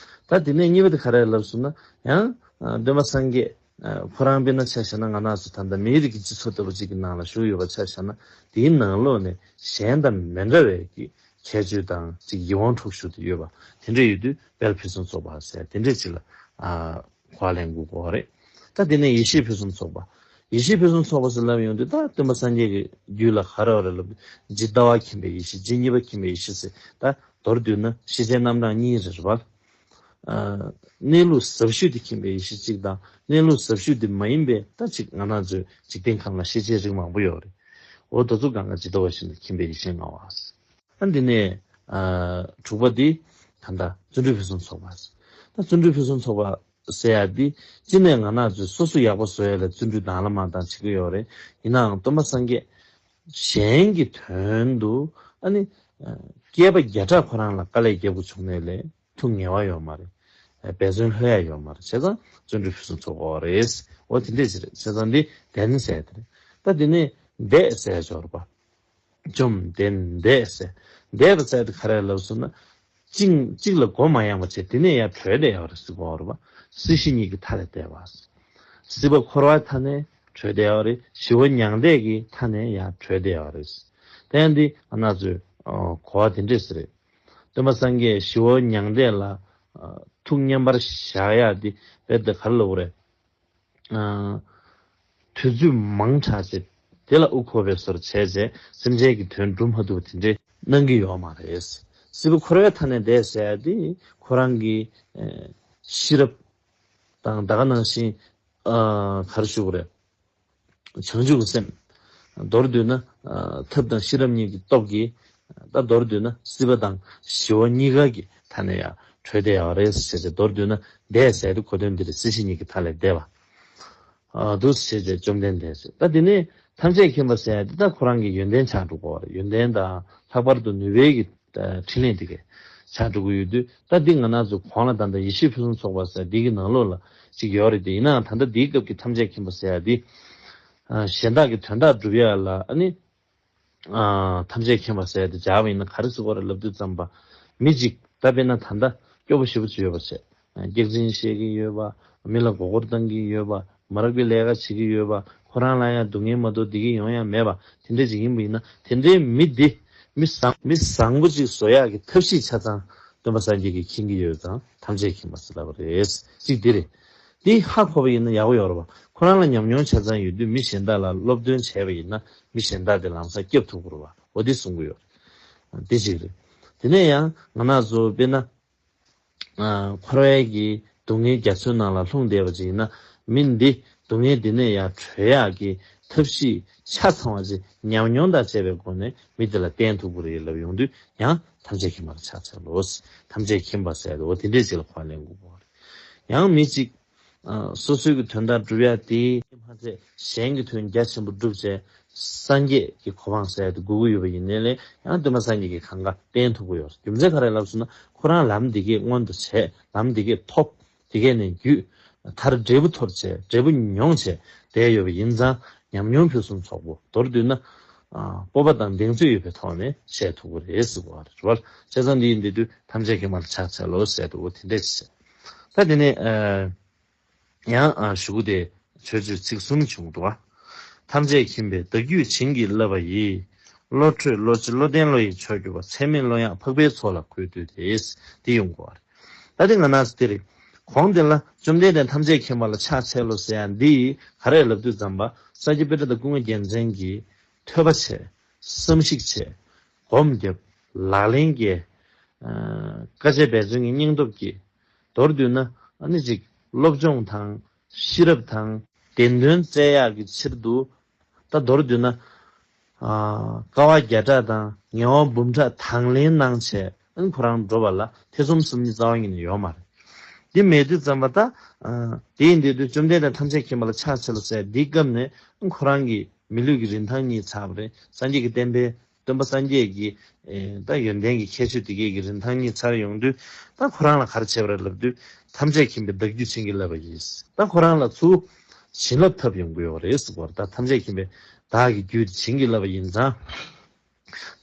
ད་དེ་ནས་གཉིས་པ་དེ་ག་རེ་ལབ་སོང་ན་ཡང་ཨ་སྟོན་པ་སངས་རྒྱས་ཨ་ཁོ་རང་དཔེར་ན་ཆ་བཞག་ན་ང་རང་ཚོ་ད་ལྟ་མིའི་རིགས་ཀྱི་སྤྱི་ཚོགས་ལྟ་བུ་གཅིག་གི་ནང་ལ་བཞུགས་ཡོད་པ་ཆ་བཞག་ན་དེའི་ནང་ལོགས་ནས་གཞན་དང་མི་འདྲ་བའི་གི་ཁྱད་ཆོས་དང་ཅིག་ཡིད་དབང་འཕྲོག་ཤུགས་དེ་ཡོད་པ་དེ་འདྲ་ཡོད་དུས་དཔལ་ཕུན་སུམ་ཚོགས་པ་ཟེར་དེ་འདྲས་ཅིག་ལ་ཨ་གོ་བ་ལེན་དགོས་ཀྱི་ཡོད་རེད། ད་དེ་ནས་ཡེ་ཤེས་ཕུན་སུམ་ཚོགས་པ། ཡེ་ཤེས་ཕུན་སུམ་ཚོགས་པ་ཟེར་ལབ་ཡོང་དུས་ད་སྟོན་པ་སངས་རྒྱས་ཀྱི་རྒྱུད་ལ་ག་རེ་ཡོད་རེད་ལབ་དུས་ཇི་ལྟ་བ་མཁྱེན་པའི་ཡེ་ཤེས། ཇི་སྙེད་པ་མཁྱེན་པའི་ཡེ་ཤེས་ཟེར། ད་མདོར་བསྡུས་ན་ཤེས་བྱའི་རྣམ་གྲངས་གཉིས་རེད་པ། ཨ་གནས་ལུགས་ཟབ་ཤོས་དེ་མཁྱེན་པའི་ཡེ་ཤེས་གཅིག་དང་གནས་ལུགས་ཟབ་ཤོས་དེ་མ་ཡིན་པའི་ད་ཅིག་ང་རང་ཚོའི་འཇིག་རྟེན་ཁམས་ལ་ཤེས་བྱའི་རིགས་མང་པོ་ཡོད་རེད། འོ་དེ་ཚོ་སྒང་ག་ཇི་ལྟ་བ་བཞིན་དུ་མཁྱེན་པའི་ཡེ་ཤེས་མངའ་བ། ཨ་འདི་ནས་ཨ་དྲུག་པ་འདི་ད་ལྟ་བརྩོན་འགྲུས་ཕུན་སུམ་ཚོགས་པ། ད་བརྩོན་འགྲུས་ཕུན་སུམ་ཚོགས་པ་ཟེར་ཡ་འདི་སྤྱི་ནས་ང་རང་ཚོས་སོ་སོ་ཡག་པོ་བཟོ་ཡ་ལ་བརྩོན་འགྲུས་དང་ལ་མ་དང་བྱེད་ཀྱི་ཡོད་རེད། ཡིན་ནའང་སྟོན་པ་སངས་རྒྱས་གཞན་གྱི་དོན་དུ་ཨ་ནི་ཨ་བསྐལ་པ་བརྒྱ་ཕྲག་ཁོ་རང་ལ་དཀའ་ལས་རྒྱབ་དགོས་བྱུང་ནའི་ལས་ཐུགས་ངལ་བ་ཡོད་མ་རེད། ཨ་འབད་བརྩོན་ལྷོད་ཡ་ཡོད་མ་རེད། བྱས་ཙང་བརྩོན་འགྲུས་ཕུན་སུམ་ཚོགས་པ་རེད། འོ་དེ་འདྲས་ཅིག་རེད། བྱས་ཙང་འདི་ལྡན་ཟེར་དེ་རེད། ད་འདི་ནས་འདས་ཟེར་ཡ་ཅིག་ཡོད་རེད་པ། བཅོམ་ལྡན་འདས་ཟེར། འདས་པ་ཟེར་དེ་ག་རེ་ལབ་སོང་ན། གཅིག་གཅིག་ལ་མགོ་མ་ཡངས་པ་བྱས་དེ་ནས་ཡར་བྲོས་བསྡད་ཡོད་རེད་ཟེར་གོ་རེད་པ། སྲིད་ཞི་གཉིས་ཀྱི་མཐའ་ལས་འདས་པ། སྲིད་པ་འཁོར་བའི་མཐའ་ནས་བྲོས་བསྡད་ཡོད་རེད། ཞི་བ་མྱང་འདས་ཀྱི་མཐའ་ནས་ཡར་བྲོས་བསྡད་ཡོད་རེད། དེ་ཡང་འདི་ང་རང་ཚོས་ཨ་གོ་བ་དེ་འདྲས་ཟེར་རེད། སྟོན་པ་སངས་རྒྱས་ཞི་བ་མྱང་འདས་ལ་ཨ་ཐུགས་མཉམ་པར་བཞག་ཡ་དེ་དཔེ་དེ་ག་རེ་ལབ་དགོས་རེད། ཨ་དུས་ཚོད་མང་དྲགས་བྱས་དེ་ལ་དབུ་འཁོར་བའི་བཟོ་འདྲ་བྱས་བྱས་སེམས་ཅན་གྱི་དོན་སྒྲུབ་མ་ཐུབ་པ་དེ་འདྲས་གནང་གི་ཡོད་མ་རེད། སྲིད་པ་འཁོར་བའི་མཐའ་ནས་འདས་ཟེར་ཡ་དེ་ཁོ་རང་གི་ཨ་ཤེས་རབ་དང་ད་ག་ནང་བཞིན་ཨ་ག་རེ་ཞུ་དགོས་རེད། བྱང་ཆུབ་ཀྱི་སེམས། མདོར་བསྡུས་ན་ཨ་ཐབས་དང་ཤེས་རབ་གཉིས་ཀྱི་སྟོབས་ཀྱིས་ད་མདོར་བསྡུས་ན་སྲིད་པ་དང་ཞི་བ་གཉིས་ཀ་གི་མཐའ་ནས་ཡར་བྲོས་བསྡད་ཡོད་རེད་ཟེར་ཏེ་མདོར་བསྡུས་ན་འདས་ཟེར་དེ་གོ་དོན་འདི་རེད། སྲིད་ཞི་གཉིས་ཀྱི་མཐའ་ལས་འདས་པ། ཨ་འདུག་སེ་བྱས་བྱས་བཅོམ་ལྡན་འདས་ཟེར། ད་དེ་ནས་ཐམས་ཅད་མཁྱེན་པ་ཟེར་ཡ་དེ་ད་ཁོ་རང་གི་ཡོན་ཏན་ཆགས་འགྲོ་གི་ཡོད་རེད། ཡོན་ཏན་དང་ལྷག་པར་དུ་ནུས་པའི་གི་ཨ་འཕྲིན་ལས་དེ་གས་ཆགས་འགྲོ་གི་ཡོད་དུས་ད་འདི་ང་རང་ཚོ་གོང་ལ་ད་ལྟ་ཡེ་ཤེས་ཕུན་སུམ་ཚོགས་པ་ཟེར་འདི་གི་ནང་ལོགས་ལ་ཅིག་ཡོད་རེད་དེ། ཡིན་ནའང་ད་ལྟ་འདིའི་སྐབས་ཀྱི་ཐམས་ཅད་མཁྱེན་པ་ཟེར་ཡ་འདི་ཨ་གཞན་དག་གི་དོན་དག་སྒྲུབ་ཡ་ལ་ཨ་ནི་ཨ་ཐམས་ཅད་མཁྱེན་པ་ཟེར་ཡ་དེ་སྦྱར་བ་ཡིན་ན་ག་རེ་ཟེར་དགོས་རེད་ལབ་དུས་ཙམ་པ། མི་གཅིག་ད་དཔེར་ན་ད་ལྟ་སྐྱོ་པོ་ཞེ་པོ་ཅིག་ཡོད་པ་བྱས། སྐྱག་རྫུན་བཤད་ཀྱི་ཡོད་པ། མི་ལ་མགོ་སྐོར་བཏང་གི་ཡོད་པ། མ་རབས་ཀྱི་ལས་ཀ་བྱེད་ཀྱི་ཡོད་པ། ཁོ་རང་ལ་ཡང་སྡུག་བསྔལ་མ་གཏོགས་བདེ་སྐྱིད་ཡོང་ཡ་མེད་པ་དེ་འདྲ་ཅིག་ཡིན་པ་ཡིན་ན། དེ་འདྲའི་མི་འདི་མི་བཟང་མི་བཟང་པོ་ཅིག་བཟོ་ཡག་གི་ཐབས་ཤེས་ཆ་ཚང་སྟོན་པ་སངས་རྒྱས་ཀྱིས་མཁྱེན་གྱི་ཡོད་ཙང་ཐམས་ཅད་མཁྱེན་པ་ཟེར་ལབ་པ་རེད། གཅིག་འདི་རེད། འདི་ཧ་གོ་བ་ཡིན་ན་ཡག་པོ་ཡོད་རེད་པ། ཁོ་རང་ལ་ཉམས་མྱོང་ཆ་ཚང་ཡོད་དུས་མི་གཞན་དག་ལ་སློབ་སྟོན་བྱས་པ་ཡིན་ན་མི་གཞན་དག་དེ་ལམ་སང་སྐྱོབ་ཐུབ་ཀྱི་རེད་པ། འོ་འདི་གསུང་གི་ཡོད་རེད། འདི་གཅིག་རེད། དེ་ནས་ཡང་ང་རང་ཚོ་དཔེར་ན། ཨ་འཁོར་བའི་གི་སྡུག་བསྔལ་རྒྱ་མཚོའི་ནང་ལ་ལྷུང་བསྡད་པ་ཅིག་ཡིན་ན། མི་འདི་སྡུག་བསྔལ་འདི་ནས་ཡར་གྲོལ་ཡག་གི་ཐབས་ཤེས་ཆ་ཚང་བ་ཅིག་ཉམས་མྱོང་དང་བཅས་པའི་སྒོ་ནས་མི་འདི་ལ་བསྟན་ཐུབ་ཀྱི་རེད་ལབ་ཡོང་དུས་ཡང་ཐམས་ཅད་མཁྱེན་པར་ཕྱག་འཚལ་ལོ། ཐམས་ཅད་མཁྱེན་པ་ཟེར་དུས་འོ་དེ་འདྲས་ཅིག་ལ་གོ་བ་ལེན་དགོས་པ་རེད། ཡང་མི་གཅིག་ཨ་སོ་སོའི་གི་དོན་དག་སྒྲུབ་ཡ་དེ་མ་ཚད་གཞན་གྱི་དོན་རྒྱ་ཆེན་པོ་སྒྲུབ་བྱས་སངས་རྒྱས་ཀྱི་གོ་འཕང་ཟེར་ཡ་དེ་དགོས་ཀྱི་ཡོད་པ་ཡིན་ནའི་ལས་ཡང་སྟོན་པ་སངས་རྒྱས་ཀྱིས་གང་ག་བསྟན་ཐུབ་ཀྱི་ཡོད། རྒྱུ་མཚན་ག་རེ་ལབ་སོང་ན་ཁོ་རང་ལམ་འདི་གས་མངོན་དུ་བྱས། ལམ་འདི་གས་ཐོབ། འདི་གས་ནས་བརྒྱུད། མཐར་འབྲས་བུ་ཐོབ་བྱས་འབྲས་བུ་མྱོང་བྱས་བསྡད་ཡོད་པ་ཡིན་ཙང་ཉམས་མྱོང་ཕུན་སུམ་ཚོགས་པོ། མདོར་བསྡུས་ན་ཨ་སྤོབས་པ་དང་གདེང་ཚོད་ཡོད་པའི་ཐོག་ནས་བཤད་ཐུབ་ཀྱི་རེད་ཟེར་བ་རེད་བ། བྱས་ཙང་འདི་ཡིན་དུས་ཐམས་ཅད་མཁྱེན་པར་ཕྱག་འཚལ་ལོ་ཟེར་དུས་འོ་དེ་འདྲས་བྱས། ད་དེ་ནས་ཨ་ཡང་ཨ་གཞུག་གུ་དེ་མཆོད་བརྗོད་ཚིག་གསུམ་བྱུང་འདུག་བ། ཐམས་ཅད་མཁྱེན་པའི་བདག་རྒྱུད་བྱིན་གྱིས་བརླབས་པ་ཡིས། བློ་གྲོས་བློ་ལྕི་བློ་ལྡན་བློ་ཡི་མཆོག་གྱུར་པ། ཚད་མེད་བློ་ཡངས་འཕགས་པའི་ཚོགས་ལ་གུས་བཏུད་དེ། འདི་ཡོང་དགོས་པ་རེད། ད་དེ་ང་ན་ཟེར་དེ་རེད། གོང་དེ་ལ་བཅོམ་ལྡན་འདས་ཐམས་ཅད་མཁྱེན་པ་ལ་ཕྱག་འཚལ་ལོ་ཟེར་ཡ་འདི་ག་རེ་ལབ་དུས་ཙམ་པ་ས་སྐྱ་པཎྜི་ཏ་ཀུན་དགའ་རྒྱལ་མཚན་གྱིས་ཐོས་པ་བྱས། བསམ་གཞིག་བྱས། སྒོམ་བརྒྱབ། ལག་ལེན་བཀལ། ཨ་དཀའ་སྤྱད་འབད་བརྩོན་གྱི་སྙིང་སྟོབས་ཀྱིས། མདོར་བསྡུས་ན་ཨ་ནི་ཅིག་སློབ་སྦྱོང་དང་ཤེས་རབ་དང་བདེན་དོན་བཙལ་ཡག་གི་ཕྱིར་དུ། ད་མདོར་བསྡུས་ན། ཨ་དཀའ་བ་བརྒྱ་ཕྲག་དང་ངལ་བ་འབུམ་ཕྲག་དང་ལེན་གནང་བྱས། ཨ་ནི་ཁོ་རང་འགྲོ་བ་ལ་ཐེ་ཚོམ་སོམ་ཉི་རྩ་བ་ཉིད་ནས་ཡོད་མ་རེད། འདི་མེད་དུས་ཙམ་པ་ད། ཨ་དེ་ཡིན་དུས་དུས་བཅོམ་ལྡན་འདས་ཐམས་ཅད་མཁྱེན་པ་ལ་ཕྱག་འཚལ་ལོ་ཟེར་འདིའི་སྐབས་ནས་ཨ་ཁོ་རང་གི་མི་ལུས་ཀྱི་རིན་ཐང་གཉིས་ཚར་བ་རེད། སངས་རྒྱས་ཀྱི་བསྟན་པའི་སྟོན་པ་སངས་རྒྱས་ཀྱི་ཨེ་ད་ཡོན་ཏན་གྱི་ཁྱད་ཆོས་དེ་གས་ཀྱི་རིན་ཐང་གཉིས་ཚར་ཡོང་དུས། ད་ཁོ་རང་ལ་ག་རེ་བྱས་པ་རེད་ལབ་དུས། ཐམས་ཅད་མཁྱེན་པའི་བདག་རྒྱུད་བྱིན་གྱིས་བརླབས་པ་ཡིས། ད་ཁོ་རང་ལ་ཚུར་བྱིན་རླབས་ཐོབ་ཡོང་གི་ཡོད་རེད་ཟེར་བ་རེད། ད་ཐམས་ཅད་མཁྱེན་པའི་བདག་གི་རྒྱུད་བྱིན་གྱིས་བརླབས་པ་ཡིན་ཙང་།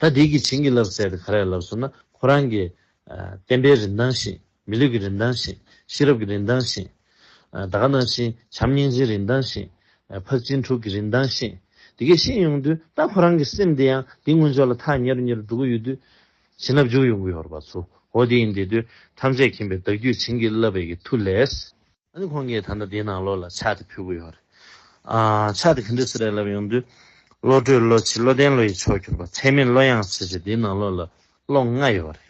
ད་དེ་གི་བྱིན་གྱིས་བརླབས་ཟེར་དེ་ག་རེ་ལབ་སོང་ན། ཁོ་རང་གི་ཨ་བསྟན་པའི་རིན་ཐང་ཤེས། མི་ལུས་ཀྱི་རིན་ཐང་ཤེས། ཤེས་རབ་ཀྱི་རིན་ཐང་ཤེས། ཨ་ད་ག་ནང་བཞིན་བྱམས་སྙིང་རྗེའི་རིན་ཐང་ཤེས། ཨ་འཕགས་ཆེན་དྲུག་གི་རིན་ཐང་ཤེས། དེ་གས་ཤེས་ཡོང་དུས་ད་ཁོ་རང་གི་སེམས་དེ་ཡང་དེ་སྔོན་ཕྱོགས་ལ་ཐག་ཉེ་རུ་ཉེ་རུ་འགྲོ་གི་ཡོད་དུས། བྱིན་རླབས་འཇུག་ཡོང་གི་ཡོད་རེད་པ་ཚོ། འོ་དེ་ཡིན་དེ་དུས་ཐམས་ཅད་མཁྱེན་པའི་བདག་རྒྱུད་བྱིན་གྱིས་བརླབས་པའི་གི་མཐུ་ལས། ཨ་ནི་ཁོང་གིས་ད་ལྟ་འདིའི་ནང་ལོགས་ལ་ཕྱག་དེ་ཕུལ་གྱི་ཡོད་རེད། ཨ་ཕྱག་དེ་ག་འདྲ་ཟེར་རེད་ལབ་ཡོང་དུས། བློ་གྲོས་བློ་ལྕི་བློ་ལྡན་བློ་ཡི་མཆོག་གྱུར་པ། ཚད་མེད་བློ་ཡངས་ཟེར་བྱས་འདིའི་ནང་ལོགས་ལ་བློ་ལྔ་ཡོད་རེད།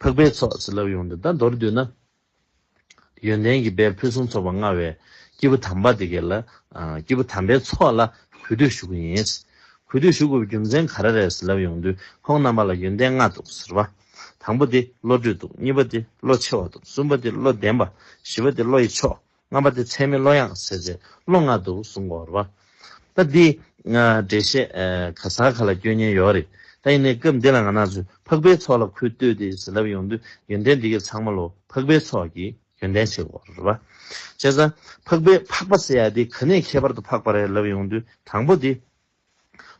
འཕགས་པའི་ཚོགས་ཟེར་ལབ་ཡོང་དུས་ད་མདོར་བསྡུས་ན། ཡོན་ཏན་གྱི་དཔལ་ཕུན་སུམ་ཚོགས་པ་མངའ་བའི་སྐྱེས་བུ་དམ་པ་དེ་གས་ལ། ཨ་སྐྱེས་བུ་དམ་པའི་ཚོགས་ལ་གུས་འདུད་ཞུ་གི་ཡིན། གུས་འདུད་ཞུ་དགོས་པའི་རྒྱུ་མཚན་ག་རེ་རེད་ཟེར་ལབ་ཡོང་དུས་ཁོང་རྣམ་པ་ལ་ཡོན་ཏན་ལྔ་འདུག་ཟེར་བ། དང་པོ་དེ་བློ་གྲོས་འདུག་གཉིས་པ་དེ་བློ་ཆེ་བ་འདུག་གསུམ་པ་དེ་བློ་ལྡན་པ། བཞི་པ་དེ་བློ་ཡི་མཆོག་ལྔ་པ་དེ་ཚད་མེད་བློ་ཡངས་ཟེར་བྱས་བློ་ལྔ་འདུག་གསུང་གི་ཡོད་རེད་པ། ད་འདི་ང་འགྲེལ་བཤད་ཨ་ག་ས་ག་ལ་སྐྱོན་ཉེན་ཡོད་རེད། ད་ཡིན་ནའི་སྐབས་འདི་ལ་ང་རང་ཚོས་འཕགས་པའི་ཚོགས་ལ་གུས་བཏུད་དེ་ཟེར་ལབ་ཡོང་དུས་ཡོན་ཏན་འདི་གས་ཚང་མ་ལོ་འཕགས་པའི་ཚོགས་ཀྱི་ཡོན་ཏན་ཆེ་བ་རེད་པ། བྱས་ཙང་འཕགས་པའི་འཕགས་པ་ཟེར་ཡ་དེ་ག་ནས་ཁྱད་པར་དུ་འཕགས་པ་རེད་ལབ་ཡོང་དུས་དང་པོ་དེ།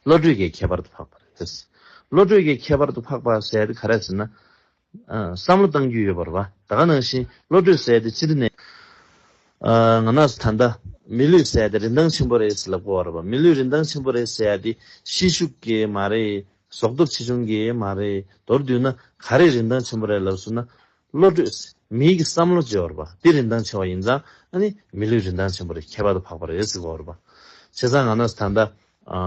བློ་གྲོས་ཀྱི་ཁྱད་པར་དུ་འཕགས་པ་རེད། བློ་གྲོས་ཀྱི་ཁྱད་པར་དུ་འཕགས་པ་ཟེར་ཡ་དེ་ག་རེ་ཟེར་ན། ཨ་བསམ་བློ་བཏང་རྒྱུ་ཡོད་པ་རེད་པ། ད་ག་ནང་བཞིན་བློ་གྲོས་ཟེར་ཡ་དེ་སྤྱིར་ནས། ཨ་ང་རང་ཚོ་ད་ལྟ་མི་ལུས་ཟེར་ཡ་དེ་རིན་ཐང་ཆེན་པོ་རེད་ཟེར་ལབ་ཀྱི་ཡོད་རེད་པ། མི་ལུས་རིན་ཐང་ཆེན་པོ་རེད་ཟེར་ཡ་དེ་ཤེད་ཤུགས་ཀྱི་མ་རེད། གཟུགས་སྟོབས་ཆེ་ཆུང་གི་མ་རེད། མདོར་བསྡུས་ན་ག་རེ་རིན་ཐང་ཆེན་པོ་རེད་ལབ་སོང་ན། བློ་གྲོས། མིའི་གི་བསམ་བློ་བྱེད་པ་རེད་པ། དེ་རིན་ཐང་ཆེ་བ་ཡིན་ཙང་ཨ་ནི་མི་ལུས་རིན་ཐང་ཆེན་པོ་རེད། ཁྱད་པར་དུ་འཕགས་པ་རེད་ཟེར་གྱི་ཡོད་རེད་པ། བྱས་ཙང་ང་རང་ཚོ་ད་ལྟ་ཨ་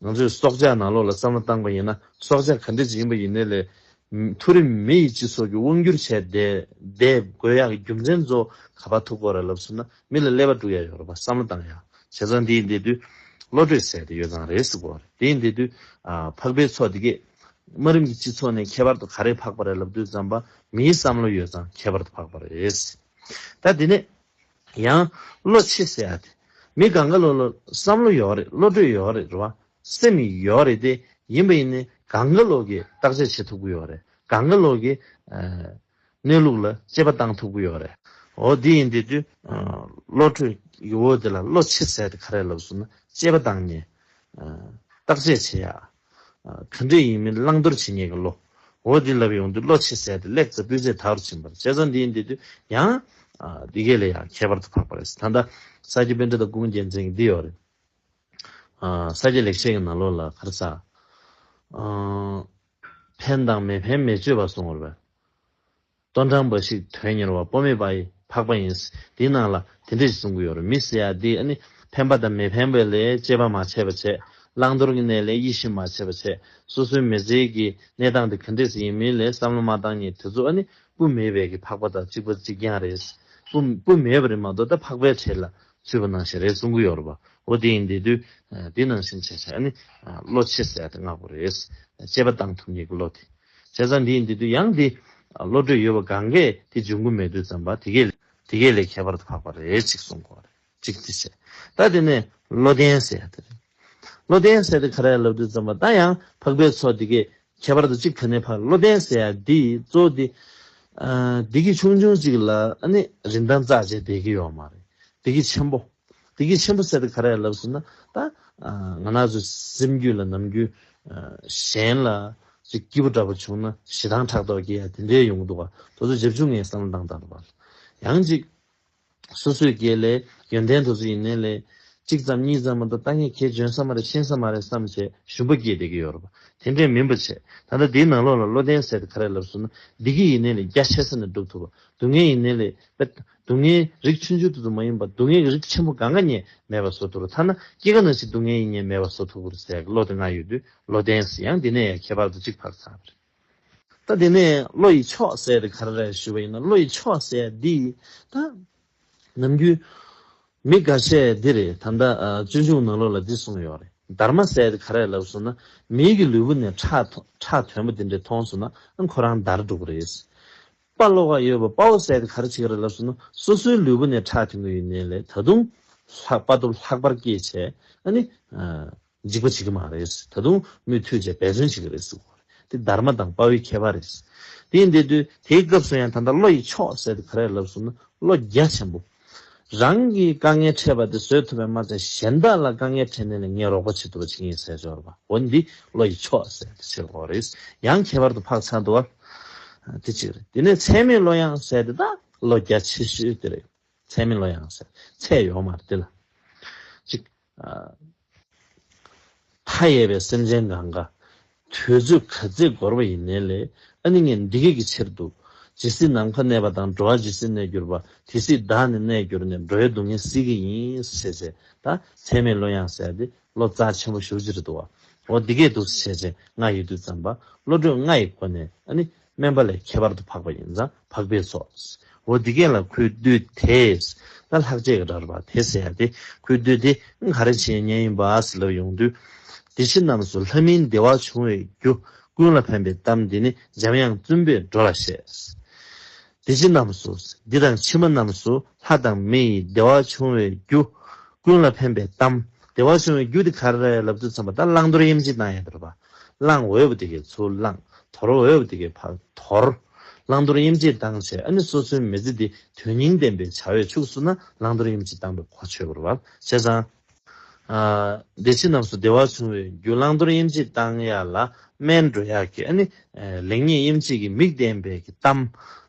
ང་ཚོས་སྲོག་ཆགས་ནང་ལོགས་ལ་བསམ་བློ་བཏང་པ་ཡིན་ན་སྲོག་ཆགས་ག་འདྲ་ཅིག་ཡིན་པ་ཡིན་ནའི་ལས། མཐོ་རིམ་མི་ཡི་སྤྱི་ཚོགས་ཀྱི་དབང་སྒྱུར་བྱས་བསྡད་བསྡད་དགོས་ཡག་གི་རྒྱུ་མཚན་གཙོ་བོ་ག་པར་ཐུག་གི་ཡོད་རེད་ལབ་སོང་ན་མི་ལ་ཀླད་པ་དཀྲུག་ཡག་ཡོད་རེད་པ། བསམ་བློ་བཏང་ཡག་བྱས་ཙང་འདི་ཡིན་དེ་དུས་བློ་གྲོས་ཟེར་དེ་ཡོད་ཙང་རེད་ཟེར་གྱི་ཡོད་རེད། དེ་ཡིན་དེ་དུས་ཨ་འཕགས་པའི་ཚོགས་འདི་གས་དམའ་རིམ་གྱི་སྤྱི་ཚོགས་ནས་ཁྱད་པར་དུ་ག་རེ་འཕགས་པ་རེད་ལབ་དུས་ཙམ་པ་མིའི་བསམ་བློ་ཡོད་ཙང་ཁྱད་པར་དུ་འཕགས་པ་རེད། ད་དེ་ནས་ཡང་བློ་ཆེ་ཟེར་ཡ་དེ། མི་གང་ག་ལོ་ལ་བསམ་བློ་ཡོད་རེད། བློ་གྲོས་ཡོད་རེད། རེད་པ། སེམས་ཡོད་རེད་དེ། ཡིན་པ་ཡིན་ནའི་གང་ག་ལོ་གིས་བརྟག་དཔྱད་བྱེད་ཐུབ་ཀྱི་ཡོད་རེད། གང་ག་ལོ་གིས་ཨ་གནས་ལུགས་ལ་དཔྱད་པ་བཏང་ཐུབ་ཀྱི་ཡོད་རེད། འོ་འདི་ཡིན་དེ་དུས་ཨ་བློ་གྲོས་ཀྱི་འོ་དེ་ལ་བློ་ཆེ་ཟེར་དེ་ག་རེ་ལབ་སོང་ན་དཔྱད་པ་བཏང་ནས་ཨ་བརྟག་དཔྱད་བྱེད་ཡ། ཨ་ག་འདྲས་ཡིན་མིན་བླང་དོར་བྱེད་མཁན་གྱི་བློ། འོ་འདི་ལབ་ཡོང་དུས་བློ་ཆེ་ཟེར་དེ་ལེགས་ཙམ་སྤུས་ཚད་དར་རུ་ཕྱིན་པ་རེད། བྱས་ཙང་འདི་ཡིན་དེ་དུས་ཡང་ཨ་འདི་གས་ལས་ཡང་ཁྱད་པར་དུ་འཕགས་པ་རེད། ད་ལྟ་ས་སྐྱ་པཎྜི་ཏ་ཀུན་དགའ་རྒྱལ་མཚན་གྱི་འདི་ཡོད་རེད། ཨ་ས་སྐྱ་ལེགས་བཤད་ཀྱི་ནང་ལོགས་ལ་ག་རེ་ཟེར། ཨ་ཕན་དང་མི་ཕན་མི་དཔྱོད་པ་གསུངས་པ་རེད་པས། ལྟོ་འགྲངས་འབའ་ཞིག་དོན་གཉེར་བ། པོ་མེད་པ་ཡི་འཕགས་པ་ཡིན། དེའི་ནང་ལ་དེ་འདྲ་ཞིག་གསུང་གི་ཡོད་རེད། མི་ཟེར་ཡ་འདི་ཨ་ནི་ཕན་པ་དང་མི་ཕན་པའི་ལས་དཔྱད་པ་མ་བྱས་པ་བྱས། བླང་དོར་གྱི་གནས་ལས་དབྱེ་ཞིབ་མ་བྱས་པ་བྱས། སོ་སོའི་མི་ཚེ་གི་གནས་སྟངས་དེ་ག་འདྲས་ཡིན་མིན་ལ་བསམ་བློ་མ་བཏང་མཁན་དེ་ཚོ་ཨ་ནི་སྤུ་མེད་པའི་གི་འཕགས་པ་དང་གཅིག་པ་གཅིག་རྐྱང་རེད། སྤུ་སྤུ་མེད་པ་རེད་མ་གཏོགས་ད་འཕགས་པའི་གྲས་ལ་ཚུད་པ་ནང་བཞིན་རེད་གསུང་གི་ཡོད་རེད་པ། འོ་དེ་ཡིན་དེ་དུས་ཨ་དེ་ནང་བཞིན་བྱས་བྱས་ཨ་ནི་ཨ་བློ་ཆེ་ཟེར་ཡ་དེ་བསྔགས་པ་རེད། དཔྱད་པ་བཏང་ཐུབ་མཁན་གྱི་བློ་དེ། བྱས་ཙང་འདི་ཡིན་དེ་དུས་ཡང་འདི་བློ་གྲོས་ཡོད་པ་གང་གས་དེ་འབྱུང་གི་མེད་དུས་ཙམ་པ་དེ་གས་དེ་གས་ལས་ཁྱད་པར་དུ་འཕགས་པ་རེད་ཅིག་གསུང་གི་ཡོད་རེད། གཅིག་དེ་བྱས། ད་དེ་ནས་བློ་ལྡན་ཟེར་ཡ་དེ་རེད། བློ་ལྡན་ཟེར་དེ་ག་རེ་ལབ་དུས་ཙམ་པ་ད་ཡང་འཕགས་པའི་ཚོགས་དེ་གས་ཁྱད་པར་དུ་གཅིག་ག་ནས་འཕགས། བློ་ལྡན་ཟེར་ཡ་འདི་གཙོ་བོ་འདི་ཨ་བདེ་སྐྱིད་ཆུང་ཆུང་ཅིག་ལ་ཨ་ནི་རིན་ཐང་རྩ་ཆེ་བསྡད་ཀྱི་ཡོད་མ་རེད། བདེ་སྐྱིད་ཆེན་པོ། བདེ་སྐྱིད་ཆེན་པོ་ཟེར་དེ་ག་རེ་ལབ་སོང་ན་ད་ཨ་ང་རང་ཚོ་སེམས་རྒྱུད་ལ་ནམ་རྒྱུན་ཨ་གཞན་ལ་ཅིག་སྐྱིད་པོ་འདྲ་པོ་བྱུང་ན་ཞེ་སྡང་ཕྲག་དོག་སྐྱེ་ཡ་དེ་འདྲའི་ཡོང་གི་འདུག་ག་དེ་ཚོ་བྱབ་ཆུང་ངས་བསམ་བློ་བཏང་བཏང་འདུག་ག་ཡང་ཅིག་སོ་སོའི་སྒེར་ལས་ཡོན་ཏན་དེ་ཚོ་ཡིན་ནའི་ལས་གཅིག་ཙམ་གཉིས་ཙམ་མ་གཏོགས་ལྟ་ངན་གལ་འཇོན་ས་མ་རེད། ཤེས་ས་མ་རེད་བསམ་བྱས་ཞུམ་པ་སྐྱེས་བསྡད་ཀྱི་ཡོད་རེད་པ། དེ་འདྲས་མིན་པ་བྱས། ད་ལྟ་འདིའི་ནང་ལོགས་ལ་བློ་ལྡན་ཟེར་དེ་ག་རེ་ལབ་སོང་ན། བདེ་སྐྱིད་ཡིན་ནའི་ལས་རྒྱ་ཆེ་ས་ནས་སྒྲུབ་ཐུབ་པ། སྡུག་བསྔལ་ཡིན་ནའི་ལས་སྡུག་བསྔལ་རིགས་ཆུང་ཆུང་དེ་ཚོ་མ་ཡིན་པ་སྡུག་བསྔལ་གྱི་རིགས་ཆེན་པོ་གང་ག་ནས་མེད་པ་བཟོ་ཐུབ་རེད། ཐ་ན་སྐྱེ་རྒ་ན་འཆིའི་སྡུག་བསྔལ་ཡིན་ནའི་མེད་པ་བཟོ་ཐུབ་རེད་ཟེར་ཡག་བློ་དེ་ང་ཡོད་དུས་བློ་ལྡན་ཟེར། ཡང་འདི་ནས་ཡང་ཁྱད་པར་དུ་གཅིག་ཕར་ཚར་བ་རེད། ད་དེ་ནས་བློ་ཡི་མཆོག་ཟེར་དེ་ག་རེ་རེད་ཞུ་བ་ཡིན་ན། བློ་ཡི་མཆོག་ཟེར་འདི་ད་ནམ་རྒྱུན་མི་འགའ་ཤས་འདི་རེད། ད་ལྟ་ཨ་སྤྱོད་འཇུག་ནང་ལོགས་ལ་འདི་གསུངས་ཡོད་རེད། དྷརྨ་ཟེར་དེ་ག་རེ་ལབ་སོང་ན། མིའི་གི་ལུས་པོ་ནས་ཁྲག་ཐོ- ཁྲག་དོན་པོ་དེ་འདྲ་མཐོང་སོང་ན་ཨ་ཁོ་རང་དར་འགྲོ་གི་རེད། དཔའ་བློ་ཁ་ཡོད་པ་དཔའ་བོ་ཟེར་དེ་ག་རེ་བྱེད་ཀྱི་རེད་ལབ་སོང་ན། སོ་སོའི་ལུས་པོ་ནས་ཁྲག་ཐོན་གྱི་ཡོད་ནའི་ལས་ད་དུང་ལྷག་དཔའ་སྟོབས་ལྷག་པར་སྐྱེད་བྱས་ཨ་ནི་ཨ། འཇིགས་པ་བྱེད་ཀྱི་མ་རེད། ད་དུང་མུ་མཐུད་བྱས་འབད་བརྩོན་བྱེད་ཀྱི་རེད་ཟེར་གྱི་རེད། དེ་དྷརྨ་དང་དཔའ་བོའི་ཁྱད་པར་རེད། དེ་ཡིན་དུས་དེའི་སྐབས་སུ་ཡང་ད་ལྟ་བློ་ཡི་མཆོག་ཟེར་དེ་ག་རེ་ལབ་སོང་ན། བློ་རྒྱ་ཆེན་པོ། རང་གིས་དཀའ་ངལ་འཕྲད་པ་དེ་བཟོད་ཐུབ་པ་མ་ཚད་གཞན་དག་ལ་དཀའ་ངལ་འཕྲད་ནས་ལས་ངས་རོགས་པ་བྱེད་ཐུབ་པ་བྱེད་ངེས་ཟེར་འབྱོར་བ། འོ་འདི་བློ་ཡི་མཆོག་ཟེར་དེ་བྱེད་དགོས་རེད། ཡང་ཁྱད་པར་དུ་འཕགས་ཚར་འདུག་བ། དེ་གཅིག་རེད། དེ་ནས་ཚད་མེད་བློ་ཡངས་ཟེར་དེ་ད་བློ་རྒྱ་ཆེ་ཤོས་དེ་རེད། ཚད་མེད་བློ་ཡངས་ཟེར་ཚད་ཡོད་མ་རེད་དེ་ལ། གཅིག་མཐའ་ཡས་པའི་སེམས་ཅན་གང་ག་དུས་ཚོད་ག་ཚད་འགོར་བ་ཡིན་ནའི་ལས་ཨ་ནི་ངས་འདི་སྐད་ཀྱི་ཕྱིར་དུ། ཇི་སྲིད་ནམ་མཁའ་གནས་པ་དང་། འགྲོ་བ་ཇི་སྲིད་གནས་གྱུར་པ། དེ་སྲིད་བདག་ནི་གནས་གྱུར་ནས། འགྲོ་བའི་སྡུག་བསྔལ་སེལ་གྱི་ཡིན་ཟེར་བྱས། ད་ཚད་མེད་བློ་ཡངས་ཟེར་དེ་བློ་རྩ་ཆེན་པོ་ཞེ་པོ་ཅིག་རེད་འདུག་བ། འོ་འདི་སྐད་འདུག་ཟེར་བྱས་ང་ཡོད་དུས་ཙམ་པ་བློ་གྲོས་ལྔ་ཡི་སྒོ་ནས་ཨ་ནི། དམན་པ་ལས་ཁྱད་པར་དུ་འཕགས་པ་ཡིན་ཙང་འཕགས་པའི་ཚོགས། འོ་འདི་སྐད་ལ་ཁོས་བསྡུས་ཏེ། ད་ལྷག་བཅས་ཀྱི་སྒྲ་རེད་པ། དེ་ཟེར་ཡ་དེ་ཁོས་བསྡུས་ཏེ་ག་རེ་བྱེད་མཁན་ཡིན་པ་ཟེར་ལབ་ཡོང་དུས། འདི་ཕྱི་རྣམས་སུ་ལྷ་མིན་བདེ་བ་འབྱུང་བའི་རྒྱུ། ཀུན་ལ་ཕན་པའི་གཏམ་འདི་ནི། འཇམ་དབྱངས་བཙུན་པས་འགྲོ་ལ་བཤད། འདི་ཕྱི་རྣམས་སུ། འདི་དང་ཕྱི་མ་རྣམས་སུ་ལྷ་དང་མི་ཡི་བདེ་བ་འབྱུང་བའི་རྒྱུ། ཀུན་ལ་ཕན་པའི་གཏམ། བདེ་བ་འབྱུང་བའི་རྒྱུ་དེ་ག་རེ་རེད་ལབ་དུས་ཙམ་པ་ད་བླང་དོར་དབྱེ་འབྱེད་བཏང་ཡ་དེ་རེད་པ། བླང་འོས་པ་དེ་གས་ཚུར་བླང་། དོར་འོས་པ་དེ་གས་ཕར་དོར། བླང་དོར་དབྱེ་འབྱེད་བཏང་བྱས་ཨ་ནི་སོ་སོའི་མི་ཚེ་འདི་དོན་སྙིང་ལྡན་པའི་བྱ་བས་ཕྱུག་སོང་ན་བླང་དོར་དབྱེ་འབྱེད་བཏང་བའི་གོ་ཆོད་པ་རེད་པ། བྱས་ཙང་། ཨ། བདེ་སྐྱིད་རྣམས་སུ་བདེ་བ་འབྱུང་བའི་རྒྱུ། བླང་དོར་དབྱེ་འབྱེད་བཏང་ཡ་ལ་སྨན་འགྲོ་ཡག་གི་ཨ་ནི། ཨ། ལེགས་ཉེས་དབྱེ་འབྱེད་ཀྱི་མིག་ལྡན་པའི་གི་གཏམ།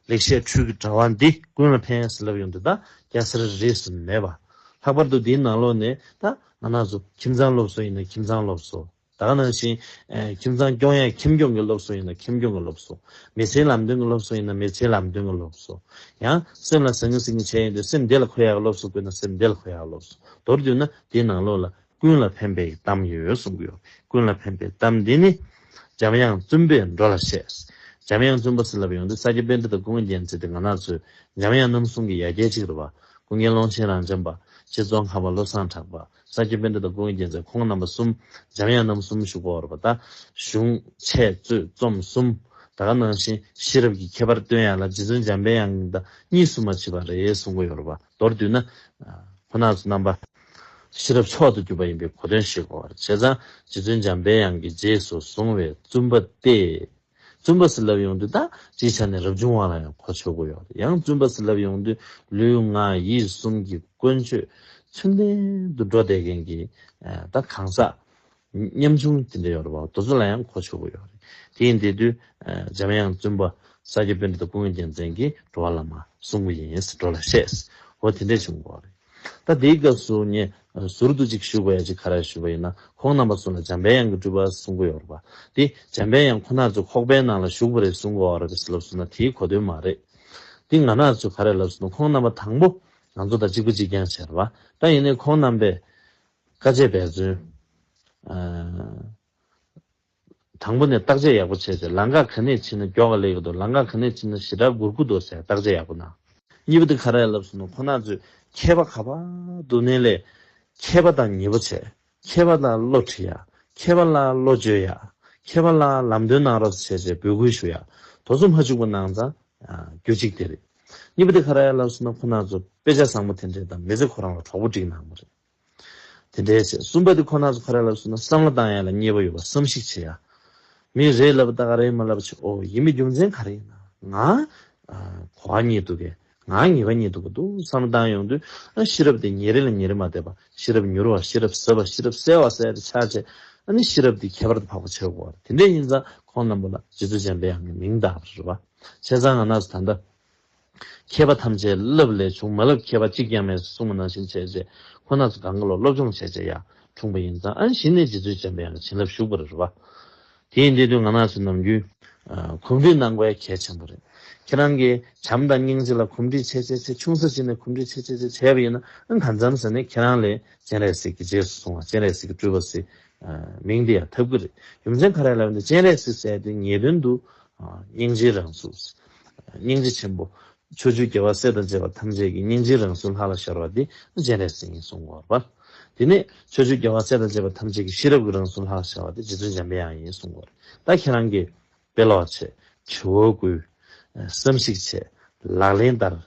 ལེགས་བཤད་འཕྲུལ་གྱི་དྲ་བ་འདི་ཀུན་ལ་ཕན་ཟེར་ལབ་ཡོང་དུས་ད་རྒྱལ་སར་རིས་སུ་མེད་པ། ལྷག་པར་དུ་འདིའི་ནང་ལོགས་ནས་ད་ང་རང་ཚོ་ཁྱིམ་ཚང་སློབ་གསོ་ཡིན་ན་ཁྱིམ་ཚང་སློབ་གསོ། ད་ག་ནང་བཞིན། ཨ། ཁྱིམ་ཚང་སྐྱོང་ཡ་ཁྱིམ་སྐྱོང་གི་སློབ་གསོ་ཡིན་ན་ཁྱིམ་སྐྱོང་གི་སློབ་གསོ། མི་ཚེའི་ལམ་སྟོན་གྱི་སློབ་གསོ་ཡིན་ན་མི་ཚེའི་ལམ་སྟོན་གྱི་སློབ་གསོ། ཡང་སེམས་ལ་ཟང་ངེ་ཟིང་ངེ་བྱས་ཡོང་དུས་སེམས་བདེ་ལ་འཁོད་ཡག་གི་སློབ་གསོ་དགོས་ན་སེམས་བདེ་ལ་འཁོད་ཡག་གི་སློབ་གསོ། མདོར་བསྡུས་ན་དེའི་ནང་ལོགས་ལ་ཀུན་ལ་ཕན་པའི་གཏམ་ཡོད་གསུང་གི་ཡོད། ཀུན་ལ་ཕན་པའི་གཏམ་འདི་ནི། འཇམ་དབྱངས་བཙུན་པས་འགྲོ་ལ་བཤད། འཇམ་དབྱངས་བཙུན་པ་ཟེར་ལབ་ཡོང་དུས་ས་སྐྱ་པཎྜི་ཏ་ཀུན་དགའ་རྒྱལ་མཚན་དེ་ང་རང་ཚོའི་འཇམ་དབྱངས་རྣམ་གསུམ་གྱི་ཡ་གྱལ་གཅིག་རེད་པ། ཀུན་མཁྱེན་ཀློང་ཆེན་རབ་འབྱམས་པ། རྗེ་ཙོང་ཁ་པ་བློ་བཟང་གྲགས་པ། ས་སྐྱ་པཎྜི་ཏ་ཀུན་དགའ་རྒྱལ་མཚན། ཁོང་རྣམ་པ་གསུམ། འཇམ་དབྱངས་རྣམ་གསུམ་ཞུ་གི་ཡོད་རེད་པ། ད་གཞུང་ཆེ་གཙོས་རྩོམ་གསུམ། ད་ག་ནང་བཞིན་ཤེས་རབ་ཀྱི་ཁྱད་པར་སྟོན་ཡ་ལ་རྗེ་བཙུན་འཇམ་པའི་དབྱངས་དང་གཉིས་སུ་མ་མཆིས་པ་རེད་གསུང་གི་ཡོད་རེད་པ། མདོར་བསྡུས་ན། ཁོང་རྣམ་པ་ཤེས་རབ་མཆོག་ཏུ་གྱུར་པ་ཡིན་པའི་གོ་དོན་ཤེས་དགོས་པ་རེད། བྱས་ཙང་རྗེ་བཙུན་འཇམ་པའི་དབྱངས་ཀྱིས་རྗེས་སུ་བཟུང་བའི་བཙུན་པ་སྟེ། བཙུན་པ་ཟེར་ལབ་ཡོང་དུས་ད་སྤྱིའི་ཆ་ནས་རབ་བྱུང་བ་ལ་ཡང་གོ་ཆོད་ཀྱི་ཡོད་རེད། ཡང་བཙུན་པ་ཟེར་ལབ་ཡོང་དུས་ལུས་ངག་ཡིད་གསུམ་གྱི་ཀུན་སྤྱོད་ཚུལ་ལྡན་དུ་འགྲོ་བསྡད་མཁན་གྱི་ད་གང་ཟག་ཉམ་ཆུང་དེ་འདྲ་ཡོད་རེད་པ། དེ་ཚོ་ལ་ཡང་གོ་ཆོད་ཀྱི་ཡོད་རེད། དེ་ཡིན་དེ་དུས་འཇམ་དབྱངས་བཙུན་པ་ས་སྐྱ་པཎྜི་ཏ་ཀུན་མཁྱེན་རྒྱལ་མཚན་གྱིས་འགྲོ་བ་བླ་མ་གསུང་གི་ཡིན། འགྲོ་ལ་བཤད། འོ་དེ་འདྲས་བྱུང་གི་ཡོད་རེད། ད་དེའི་སྐབས་སུ་ངས་ཟུར་དུ་ཅིག་ཞུ་དགོས་ཡ་ཅིག་ག་རེ་ཞུ་བ་ཡིན་ན། ཁོང་རྣམ་པ་གསུམ་ལ་འཇམ་པའི་དབྱངས་ཀྱི་སྤྲུལ་པ་གསུང་གི་ཡོད་རེད་པ། དེ་འཇམ་པའི་དབྱངས་ཁོ་ན་ཚོ་ཁོག་པའི་ནང་ལ་བཞུགས་པ་རེད་གསུང་གི་ཡོད་རེད་ཟེར་ལབ་སོང་ན་དེའི་གོ་དོན་མ་རེད། དེ་ང་རང་ཚོ་ག་རེ་ལབ་སོང་ན་ཁོང་རྣམ་པ་དང་པོ་ང་ཚོ་དང་གཅིག་པ་གཅིག་རྐྱང་བྱས་རེད་པ། ད་ཡིན་ནའི་ཁོང་རྣམ་པས་དཀའ་སྤྱད་འབད་བརྩོན། ཨ། དང་པོ་ནས་བརྟག་དཔྱད་ཡག་པོ་བྱས་ཏེ་ལམ་ཁ་ག་ནས་ཕྱིན་ན་མགྱོགས་པ་སླེབས་ཀྱི་འདུག་ལམ་ཁ་ག་ནས་ཕྱིན་ན་ཞེ་དྲག་སྒུར་གྱི་འདུག་ཟེར་བརྟག་དཔྱད་ཡག་པོ་གནང་། གཉིས་པ་དེ་ག་རེ་ལབ་སོང་ན་ཁོང་རྣམ་ཚོས་མཁས་པ་ག་པར་འདུག་ནའི་ལས་མཁས་པ་དང་ཉེ་པོ་བྱས། མཁས་པ་ལ་བློ་དྲི་ཡ། མཁས་པ་ལ་བློ་བཅོལ་ཡ། མཁས་པ་ལ་ལམ་སྟོན་གནང་རོགས་བྱས་བྱས་འབོད་སྐུལ་ཞུ་ཡ། དེ་ཚོ་མ་བྱུང་པ་གནང་ཙང་རྒྱུ་གཅིག་དེ་རེད། གཉིས་པ་དེ་ག་རེ་ལབ་སོང་ན་ཁོང་རྣམ་ཚོ་དཔེ་ཆ་བཟང་པོ་དེ་འདྲས་དང་མི་ཚེ་ཁོ་རང་ལ་གྲོགས་པོ་བསྒྲིགས་གནང་བ་རེད། དེ་འདྲའི་བྱས། གསུམ་པ་དེ་ཁོ་རང་ཚོ་ག་རེ་ལབ་སོང་ན་བསམ་བློ་བཏང་ཡ་ལ་མཉེས་པོ་ཡོད་པ་བསམ་གཞིག་བྱེད་ཡ། མི་རེད་ལབ་ད་ག་རེ་མ་ལབ་བྱེད། ཨོ་ཡིན་པའི་རྒྱུ་མཚན་ག་རེ་ཡིན་ན། ང་ཨ་གོ་བ་རྙེད་འདུག་གས། ང་ངེས་པ་རྙེད་འདུག་ག་འདུག་བསམ་བློ་བཏང་ཡོང་དུས་ཨ་ཤེས་རབ་དེ་ཉིན་རེ་ལ་ཉིན་རེ་མ་བསྡད་པ་ཤེས་རབ་མྱུར་བ་ཤེས་རབ་ཟབ་པ་ཤེས་རབ་གསལ་བ་ཟེར་ཡ་དེ་ཆགས་བྱས། ཨ་ནི་ཤེས་རབ་དེ་ཁྱད་པར་དུ་འཕགས་པ་ཆགས་དགོས་པ་རེད། དེ་འདྲ་ཡིན་ཙང་ཁོང་རྣམ་པ་ལ་རྗེ་བཙུན་འཇམ་པའི་དབྱངས་ཀྱི་མིང་བཏགས་པ་རེད་པ། བྱས་ཙང་ང་རང་ཚོ་ད་ལྟ། མཁས་པ་ཐམས་ཅད་བསླབ་ལས་བྱུང་། མ་བསླབས་མཁས་པ་གཅིག་ཀྱང་མེད་ཟེར་གསུངས་པ་ནང་བཞིན་བྱས་རྗེས་ཁོ་ན་ཚོ་གང་ག་ལོ་སློབ་སྦྱོང་བྱས་རྗེས་ཡར་འཁྲུངས་པ་ཡིན་ཙང་། ཨ་ནི་གཞི་ནས་རྗེ་བཙུན་འཇམ་པའི་དབྱངས་ཀྱི་བྱིན་རླབས་ཞུགས་པ་རེད་བ། དེ་ཡིན་དུས་ང་རང་ཚོ་ནམ་རྒྱུན་ཨ་གོམས་འདྲིས་གནང་དགོས་གལ་ཆེན་པོ་རེད། ཁྱེད་རང་གིས་བྱམས་དང་སྙིང་རྗེ་ལ་གོམས་འདྲིས་ཆེ་ཆེ་ཆེ་ཆུང་ས་ཅིག་ནས་གོམས་འདྲིས་ཆེ་ཆེ་ཆེ་བྱས་པ་ཡིན་ན། ཨ་གང་འཚམ་ཟེར་ནས་ཁྱེད་རང་ལ་སྤྱན་རས་གཟིགས་ཀྱི་རྗེས་སུ་བཟུང་བ། སྤྱན་རས་གཟིགས་ཀྱི་སྤྲུལ་པ་ཟེར་མིང་དེ་ཡང་ཐོབ་ཀྱི་རེད། རྒྱུ་མཚན་ག་རེ་ལབ་ན། སྤྱན་རས་གཟིགས་ཟེར་དེ་ངེས་དོན་དུ་ཨ་སྙིང་རྗེའི་རང་གཟུགས། སྙིང་རྗེ་ཆེན་པོ། ཕྱོགས་བཅུའི་རྒྱལ་བ་སྲས་དང་བཅས་པ་ཐམས་ཅད་ཀྱི་སྙིང་རྗེའི་རང་གཟུགས་ལྷ་ལ་ཤར་བ་དེ་སྤྱན་རས་གཟིགས་ཡིན་གསུང་གི་ཡོད་རེད་པ། དེ་ནས་ཕྱོགས་བཅུའི་རྒྱལ་བ་སྲས་དང་བཅས་པ་ཐམས་ཅད་ཀྱི་ཤེས་རབ་ཀྱི་རང་གཟུགས་ལྷ་ལ་ཤར་བ་དེ་རྗེ་བཙུན་འཇམ་པའི་དབྱངས་ཡིན་གསུང་གི་ཡོད་རེད། ད་ཁྱེད་རང་གིས་དཔེ་ཀློག་བྱས། དྲི་བ་བཀོད། བསམ་གཞིག་བྱས། ལག་ལེན་བསྟར།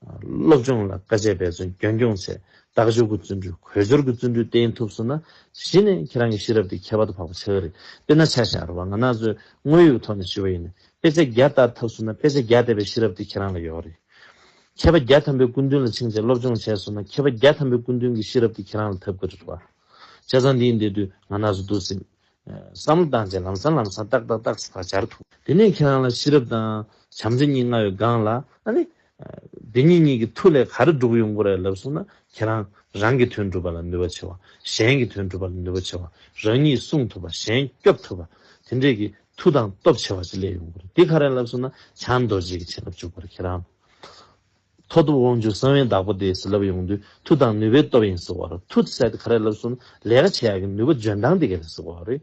སློབ་སྦྱོང་ལ་དཀའ་སྤྱད་འབད་བརྩོན་རྒྱུན་འཁྱོངས་བྱས། རྟགས་སྦྱོར་གྱི་བརྩོན་འགྲུས། གོས་སྦྱོར་གྱི་བརྩོན་འགྲུས་བསྟེན་ཐུབ་སོང་ན། གཞི་ནས་ཁྱེད་རང་གི་ཤེས་རབ་དེ་ཁྱད་པར་དུ་འཕགས་པ་ཆགས་ཀྱི་རེད། དཔེར་ན་ཆ་བཞག་རེད་པ། ང་རང་ཚོས་དངོས་ཡོད་ཐོག་ནས་ཞུས་པ་ཡིན་ན། དཔེ་ཆ་བརྒྱ་ལྟ་ཐུབ་སོང་ན། དཔེ་ཆ་བརྒྱ་བལྟས་པའི་ཤེས་རབ་དེ་ཁྱེད་རང་ལ་ཡོད་རེད། མཁས་པ་བརྒྱ་ཐམ་པའི་སྐུ་མདུན་ལ་ཕྱིན་བྱས་སློབ་སྦྱོང་བྱས་སོང་ན། མཁས་པ་བརྒྱ་ཐམ་པའི་སྐུ་མདུན་གྱི་ཤེས་རབ་དེ་ཁྱེད་རང་ལ་ཐོབ་ཀྱི་རེད་པ། བྱས་ཙང་འདི་ཡིན་དུས་ང་རང་ཚོ་འདུག་སེ་བསམ་བློ་བཏང་བྱས་ལམ་སང་ལམ་སང་ཏག་ཏག་ཏག་ཙམ་ཕར་སྦྱར་ཐུབ། དེ་ནས་ཁྱེད་རང་ལ་ཤེས་རབ་དང་བྱམས་བརྩེ་གཉིས་མངའ་བའི་སྒང་ལ། ཨ་ནི་འདི་གཉིས་གཉིས་ཀྱི་མཐུ་ལས་ག་རེ་སྒྲུབ་ཡོང་གི་རེད་ལབ་སོང་ན། ཁྱེད་རང་རང་གི་དོན་སྒྲུབ་པ་ལ་ནུས་པ་ཆེ་བ། གཞན་གྱི་དོན་སྒྲུབ་པ་ལ་ནུས་པ་ཆེ་བ། རང་ཉིད་སྲུང་ཐུབ་པ། གཞན་སྐྱོབ་ཐུབ་པ། དེ་འདྲས་ཀྱི་མཐུ་དང་སྟོབས་ཆེ་བ་ཞིག་སླེབས་ཡོང་གི་རེད། འདི་ག་རེ་ལབ་སོང་ན། བྱང་རྡོ་རྗེ་གི་བྱིན་རླབས་འཇུག་པ་རེད། ཁྱེད་རང་མཐོ་སྟོབས་དབང་ཕྱུག་གསང་བའི་བདག་པོ་དེ་ཟེར་ལབ་ཡོང་དུས། མཐུ་དང་ནུས་པའི་སྟོབས་ཡིན་ཟེར་བ་རེད། མཐུ་ཟེར་དེ་ག་རེ་ལབ་སོང་ན། ལས་ཀ་བྱེད་ཡག་གི་ནུས་པ་འཇོན་ཐང་དེ་ག་རེད་ཟེར་བ་རེད།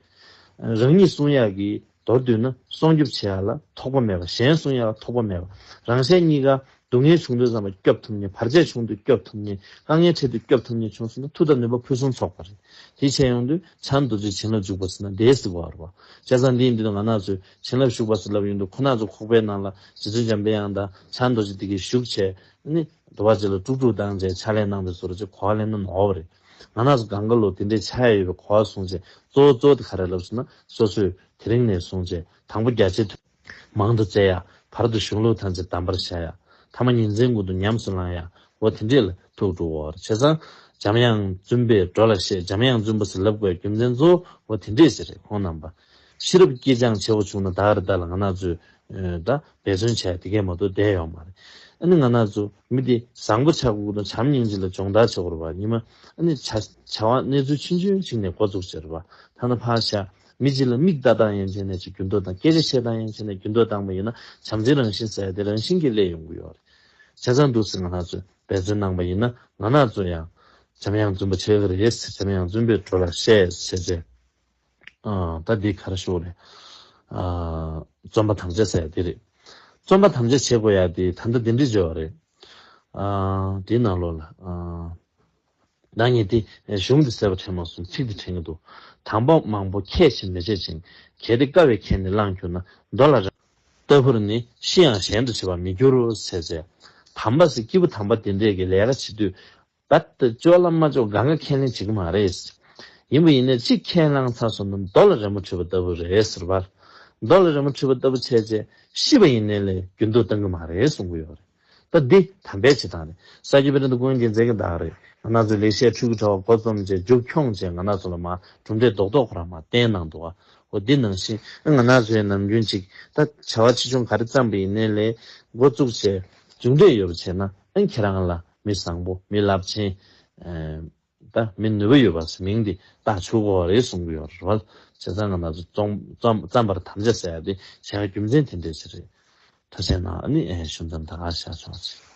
རང་ཉིད་སྲུང་ཡག་གི་མདོར་བསྡུས་ན། སྲུང་སྐྱོབ་བྱེད་ཡག་ལ་ཐོགས་པ་མེད་པ། གཞན་སྲུང་ཡག་ལ་ཐོགས་པ་མེད་པ། རང་གཞན་གཉིས་ཀ་སྡུག་བསྔལ་བྱུང་དུས་ཙམ་པ་སྐྱོབ་ཐུབ་མཁན། བར་ཆད་བྱུང་དུས་སྐྱོབ་ཐུབ་མཁན། དཀའ་ངལ་འཕྲད་དུས་སྐྱོབ་ཐུབ་མཁན་བྱུང་སོང་ན། མཐུ་དང་ནུས་པ་ཕུན་སུམ་ཚོགས་པ་རེད། དེ་བྱས་ཡོང་དུས་བྱང་རྡོ་རྗེ་བྱིན་རླབས་འཇུག་པ་ཟེར་ན་དེ་ཟེར་བ་རེད་པ། བྱས་ཙང་འདི་ཡིན་དུས་ང་རང་ཚོས་བྱིན་རླབས་ཞུགས་པ་ཟེར་ལབ་ཡོང་དུས། ཁོ་ན་ཚོ་ཁོག་པའི་ནང་ལ་རྗེ་བཙུན་འཇམ་པའི་དབྱངས་དང་བྱང་རྡོ་རྗེ་དེ་གས་བཞུགས་བྱས་ནི། འདུལ་བ་ཅིག་ལ་དཀྲུག་དཀྲུག་བཏང་བྱས་ཕྱག་ལས་གནང་བའི་བཟོ་འདྲ་ཅིག་གོ་བ་ལེན་ན་ནོར་བ་རེད། ང་རང་ཚོ་གང་ག་ལོ་དེ་འདྲའི་ཆགས་ཡོད་པའི་གོ་བ་བཟུང་བྱས། གཙོ་བོ་གཙོ་བོ་དེ་ག་རེ་ལབ་སོང་ན། སོ་སོས་དེ་རིང་ནས་བཟུང་བྱས། དང་པོ་རྒྱ་ཆེ་མཐོ་མང་དུ་བཙལ་ཡ། བར་དུ་གཞུང་ལུགས་ཐམས་ཅད་གདམས་པར་བྱ་ཡ། ཐ་མ་ཉིན་མཚན་ཀུན་ཏུ་ཉམས་སུ་བླང་ཡ། འོ་དེ་འདྲས་ལ་ཐུགས་འགྲོ་བ་རེད། བྱས་ཙང་འཇམ་དབྱངས་བཙུན་པས་འགྲོ་ལ་བཤད། འཇམ་དབྱངས་བཙུན་པ་ཟེར་ལབ་དགོས་རྒྱུ་མཚན་གཙོ་བོ་འོ་དེ་འདྲས་ཟེར་རེད། ཁོང་རྣམ་པ་ཤེས་རབ་སྐྱེས་སྦྱངས་ཆེ་བོ་བྱུང་ན། ད་ག་རེ་ད་ལ་ང་རང་ཚོས་ཨ་ད་འབད་བརྩོན་བྱས་དེ་གས་མ་གཏོགས་བསྡད་ཡོད་མ་རེད། ཨ་ནི་ང་རང་ཚོ་མི་དེ་བཟང་པོ་ཆགས་དགོས་ན་བྱམས་སྙིང་རྗེ་ལ་སྦྱོང་བརྡར་བྱེད་དགོས་རེད་པ། ཉི་མ་ཨ་ནི་བྱ་བྱ་བ་གནས་ཚུལ་ཆུང་ཆུང་ཞིག་ནས་འགོ་བཙུགས་བྱས་རེད་པ། ཐ་ན་ཕར་བཞག་མི་གཅིག་ལ་མིག་ལྟ་སྟངས་ཡན་ཆད་ནས་ཅིག་འགྱུར་ལྡོག་བཏང་། སྐད་ཆ་བཤད་སྟངས་ཡན་ཆད་ནས་འགྱུར་ལྡོག་བཏང་པ་ཡིན་ན། བྱམས་བརྩེའི་རང་བཞིན་ཟེར་ཡ་དེ་རང་བཞིན་གྱིས་སླེབས་ཡོང་གི་ཡོད་རེད། བྱས་ཙང་འདུག་སེ་ང་རང་ཚོས་འབད་བརྩོན་གནང་པ་ཡིན་ན། ང་རང་ཚོ་ཡང་འཇམ་དབྱངས་བཙུན་པ་ཆགས་ཀྱི་རེད། འཇམ་དབྱངས་བཙུན་པས་འགྲོ་ལ་བཤད་ཟེར་བྱས། ཨ་ད་འདི་ག་རེ་ཞུ་དགོས་རེད། ཨ་བརྩོན་པ་དམ་བཅའ་ཟེར་ཡ་འདི་རེད། བརྩོན་པ་དམ་བཅའ་བྱེད་དགོས་ཡ་འདི་ད་ལྟ་འདི་འདྲ་བརྗོད་པ་རེད། ཨ་འདི་ནང་ལོགས་ལ་ཨ་ད་ངས་འདི་གཞུང་འདི་གསལ་པོ་དྲན་མ་སོང་། ཚིག་འདི་དྲན་གྱི་འདུག། དང་པོ་མང་པོ་ཁས་ཤིག་མི་བྱེད་ཅིང་། གལ་ཏེ་དཀའ་བས་ཁས་ནི་བླངས་གྱུར་ན། མདོ་ལ་རེ་ལྟ་བུར་ནི་ཤི་ཡང་གཞན་དུ་བྱེད་པར་མི་འགྱུར་རོ་ཟེར་བྱས། དམ་པ་ཟེར་སྐྱེས་བུ་དམ་པ་འདི་འདྲས་ཀྱི་ལས་ཀ་བྱེད་དུས། རྦད་དེ་ཅོག་ལ་མ་ཅོག་གང་ག་ཁས་ལེན་བྱེད་ཀྱི་མ་རེད། ཡིན་པ་ཡིན་ནའི་གཅིག་ཁས་བླངས་ཚར་སོང་ན་རྡོ་ལ་རི་མོ་བྲིས་པ་ལྟ་བུ་རེད་ཟེར་བ། རྡོ་ལ་རི་མོ་བྲིས་པ་ལྟ་བུ་བྱས་རྗེས་ཤི་བ་ཡིན་ནའི་ལས་འགྱུར་ལྡོག་གཏང་གི་མ་རེད་གསུང་གི་ཡོད་རེད། ད་འདི་དམ་པའི་བྱེད་སྟངས་རེད། ས་སྐྱ་པཎྜི་ཏ་ཀུན་མཁྱེན་རྒྱལ་མཚན་གྱིས་ད་ག་རེད། ང་རང་ཚོའི་ལེགས་བཤད་ཕྲུ་གུ་དྲ་བ་འགོ་རྩོམ་བྱས་མཇུག་འཁྱོངས་བྱས། ང་རང་ཚོ་ལ་མར་གྲུབ་འབྲས་རྡོག་རྡོག་ཁོ་རང་མར་བསྟན་གནང་འདུག་ག། འོ་འདི་ནང་བཞིན་ང་རང་ཚོའི་ནམ་རྒྱུན་ཅིག་ད་བྱ་བ་ཆེ་ཆུང་ག་རེ་བརྩམས་པ་ཡིན་ནའི་ལས་འགོ་བཙུགས་བྱས་མཇུག་འབྲས་ཡོད་པ་བྱས་ན། ཨ་ཁྱེད་རང་ལ་མི་བཟང་པོ། མི་རླབས་ཆེན། ད་མི་ནུས་པ་ཡོད་པ་ཟེར་མིང་འདི་བཏགས་ཆོག་གི་རེད་གསུང་གི་ཡོད་རེད་བ། བྱས་ཙང་ང་རང་ཚོ་བརྩམ་བརྩམ་བརྩམ་པར་དམ་བཅའ་ཟེར་ཡ་དེ་བྱ་བའི་རྒྱུ་མཚན་དེ་འདྲས་ཞིག་རེད། ཐུགས་རྗེ་གནང་། ཨ་ནི་ཨེ་ཞུ་མཚམས་ད་ག་བཞག་ཆོག་ཅིག།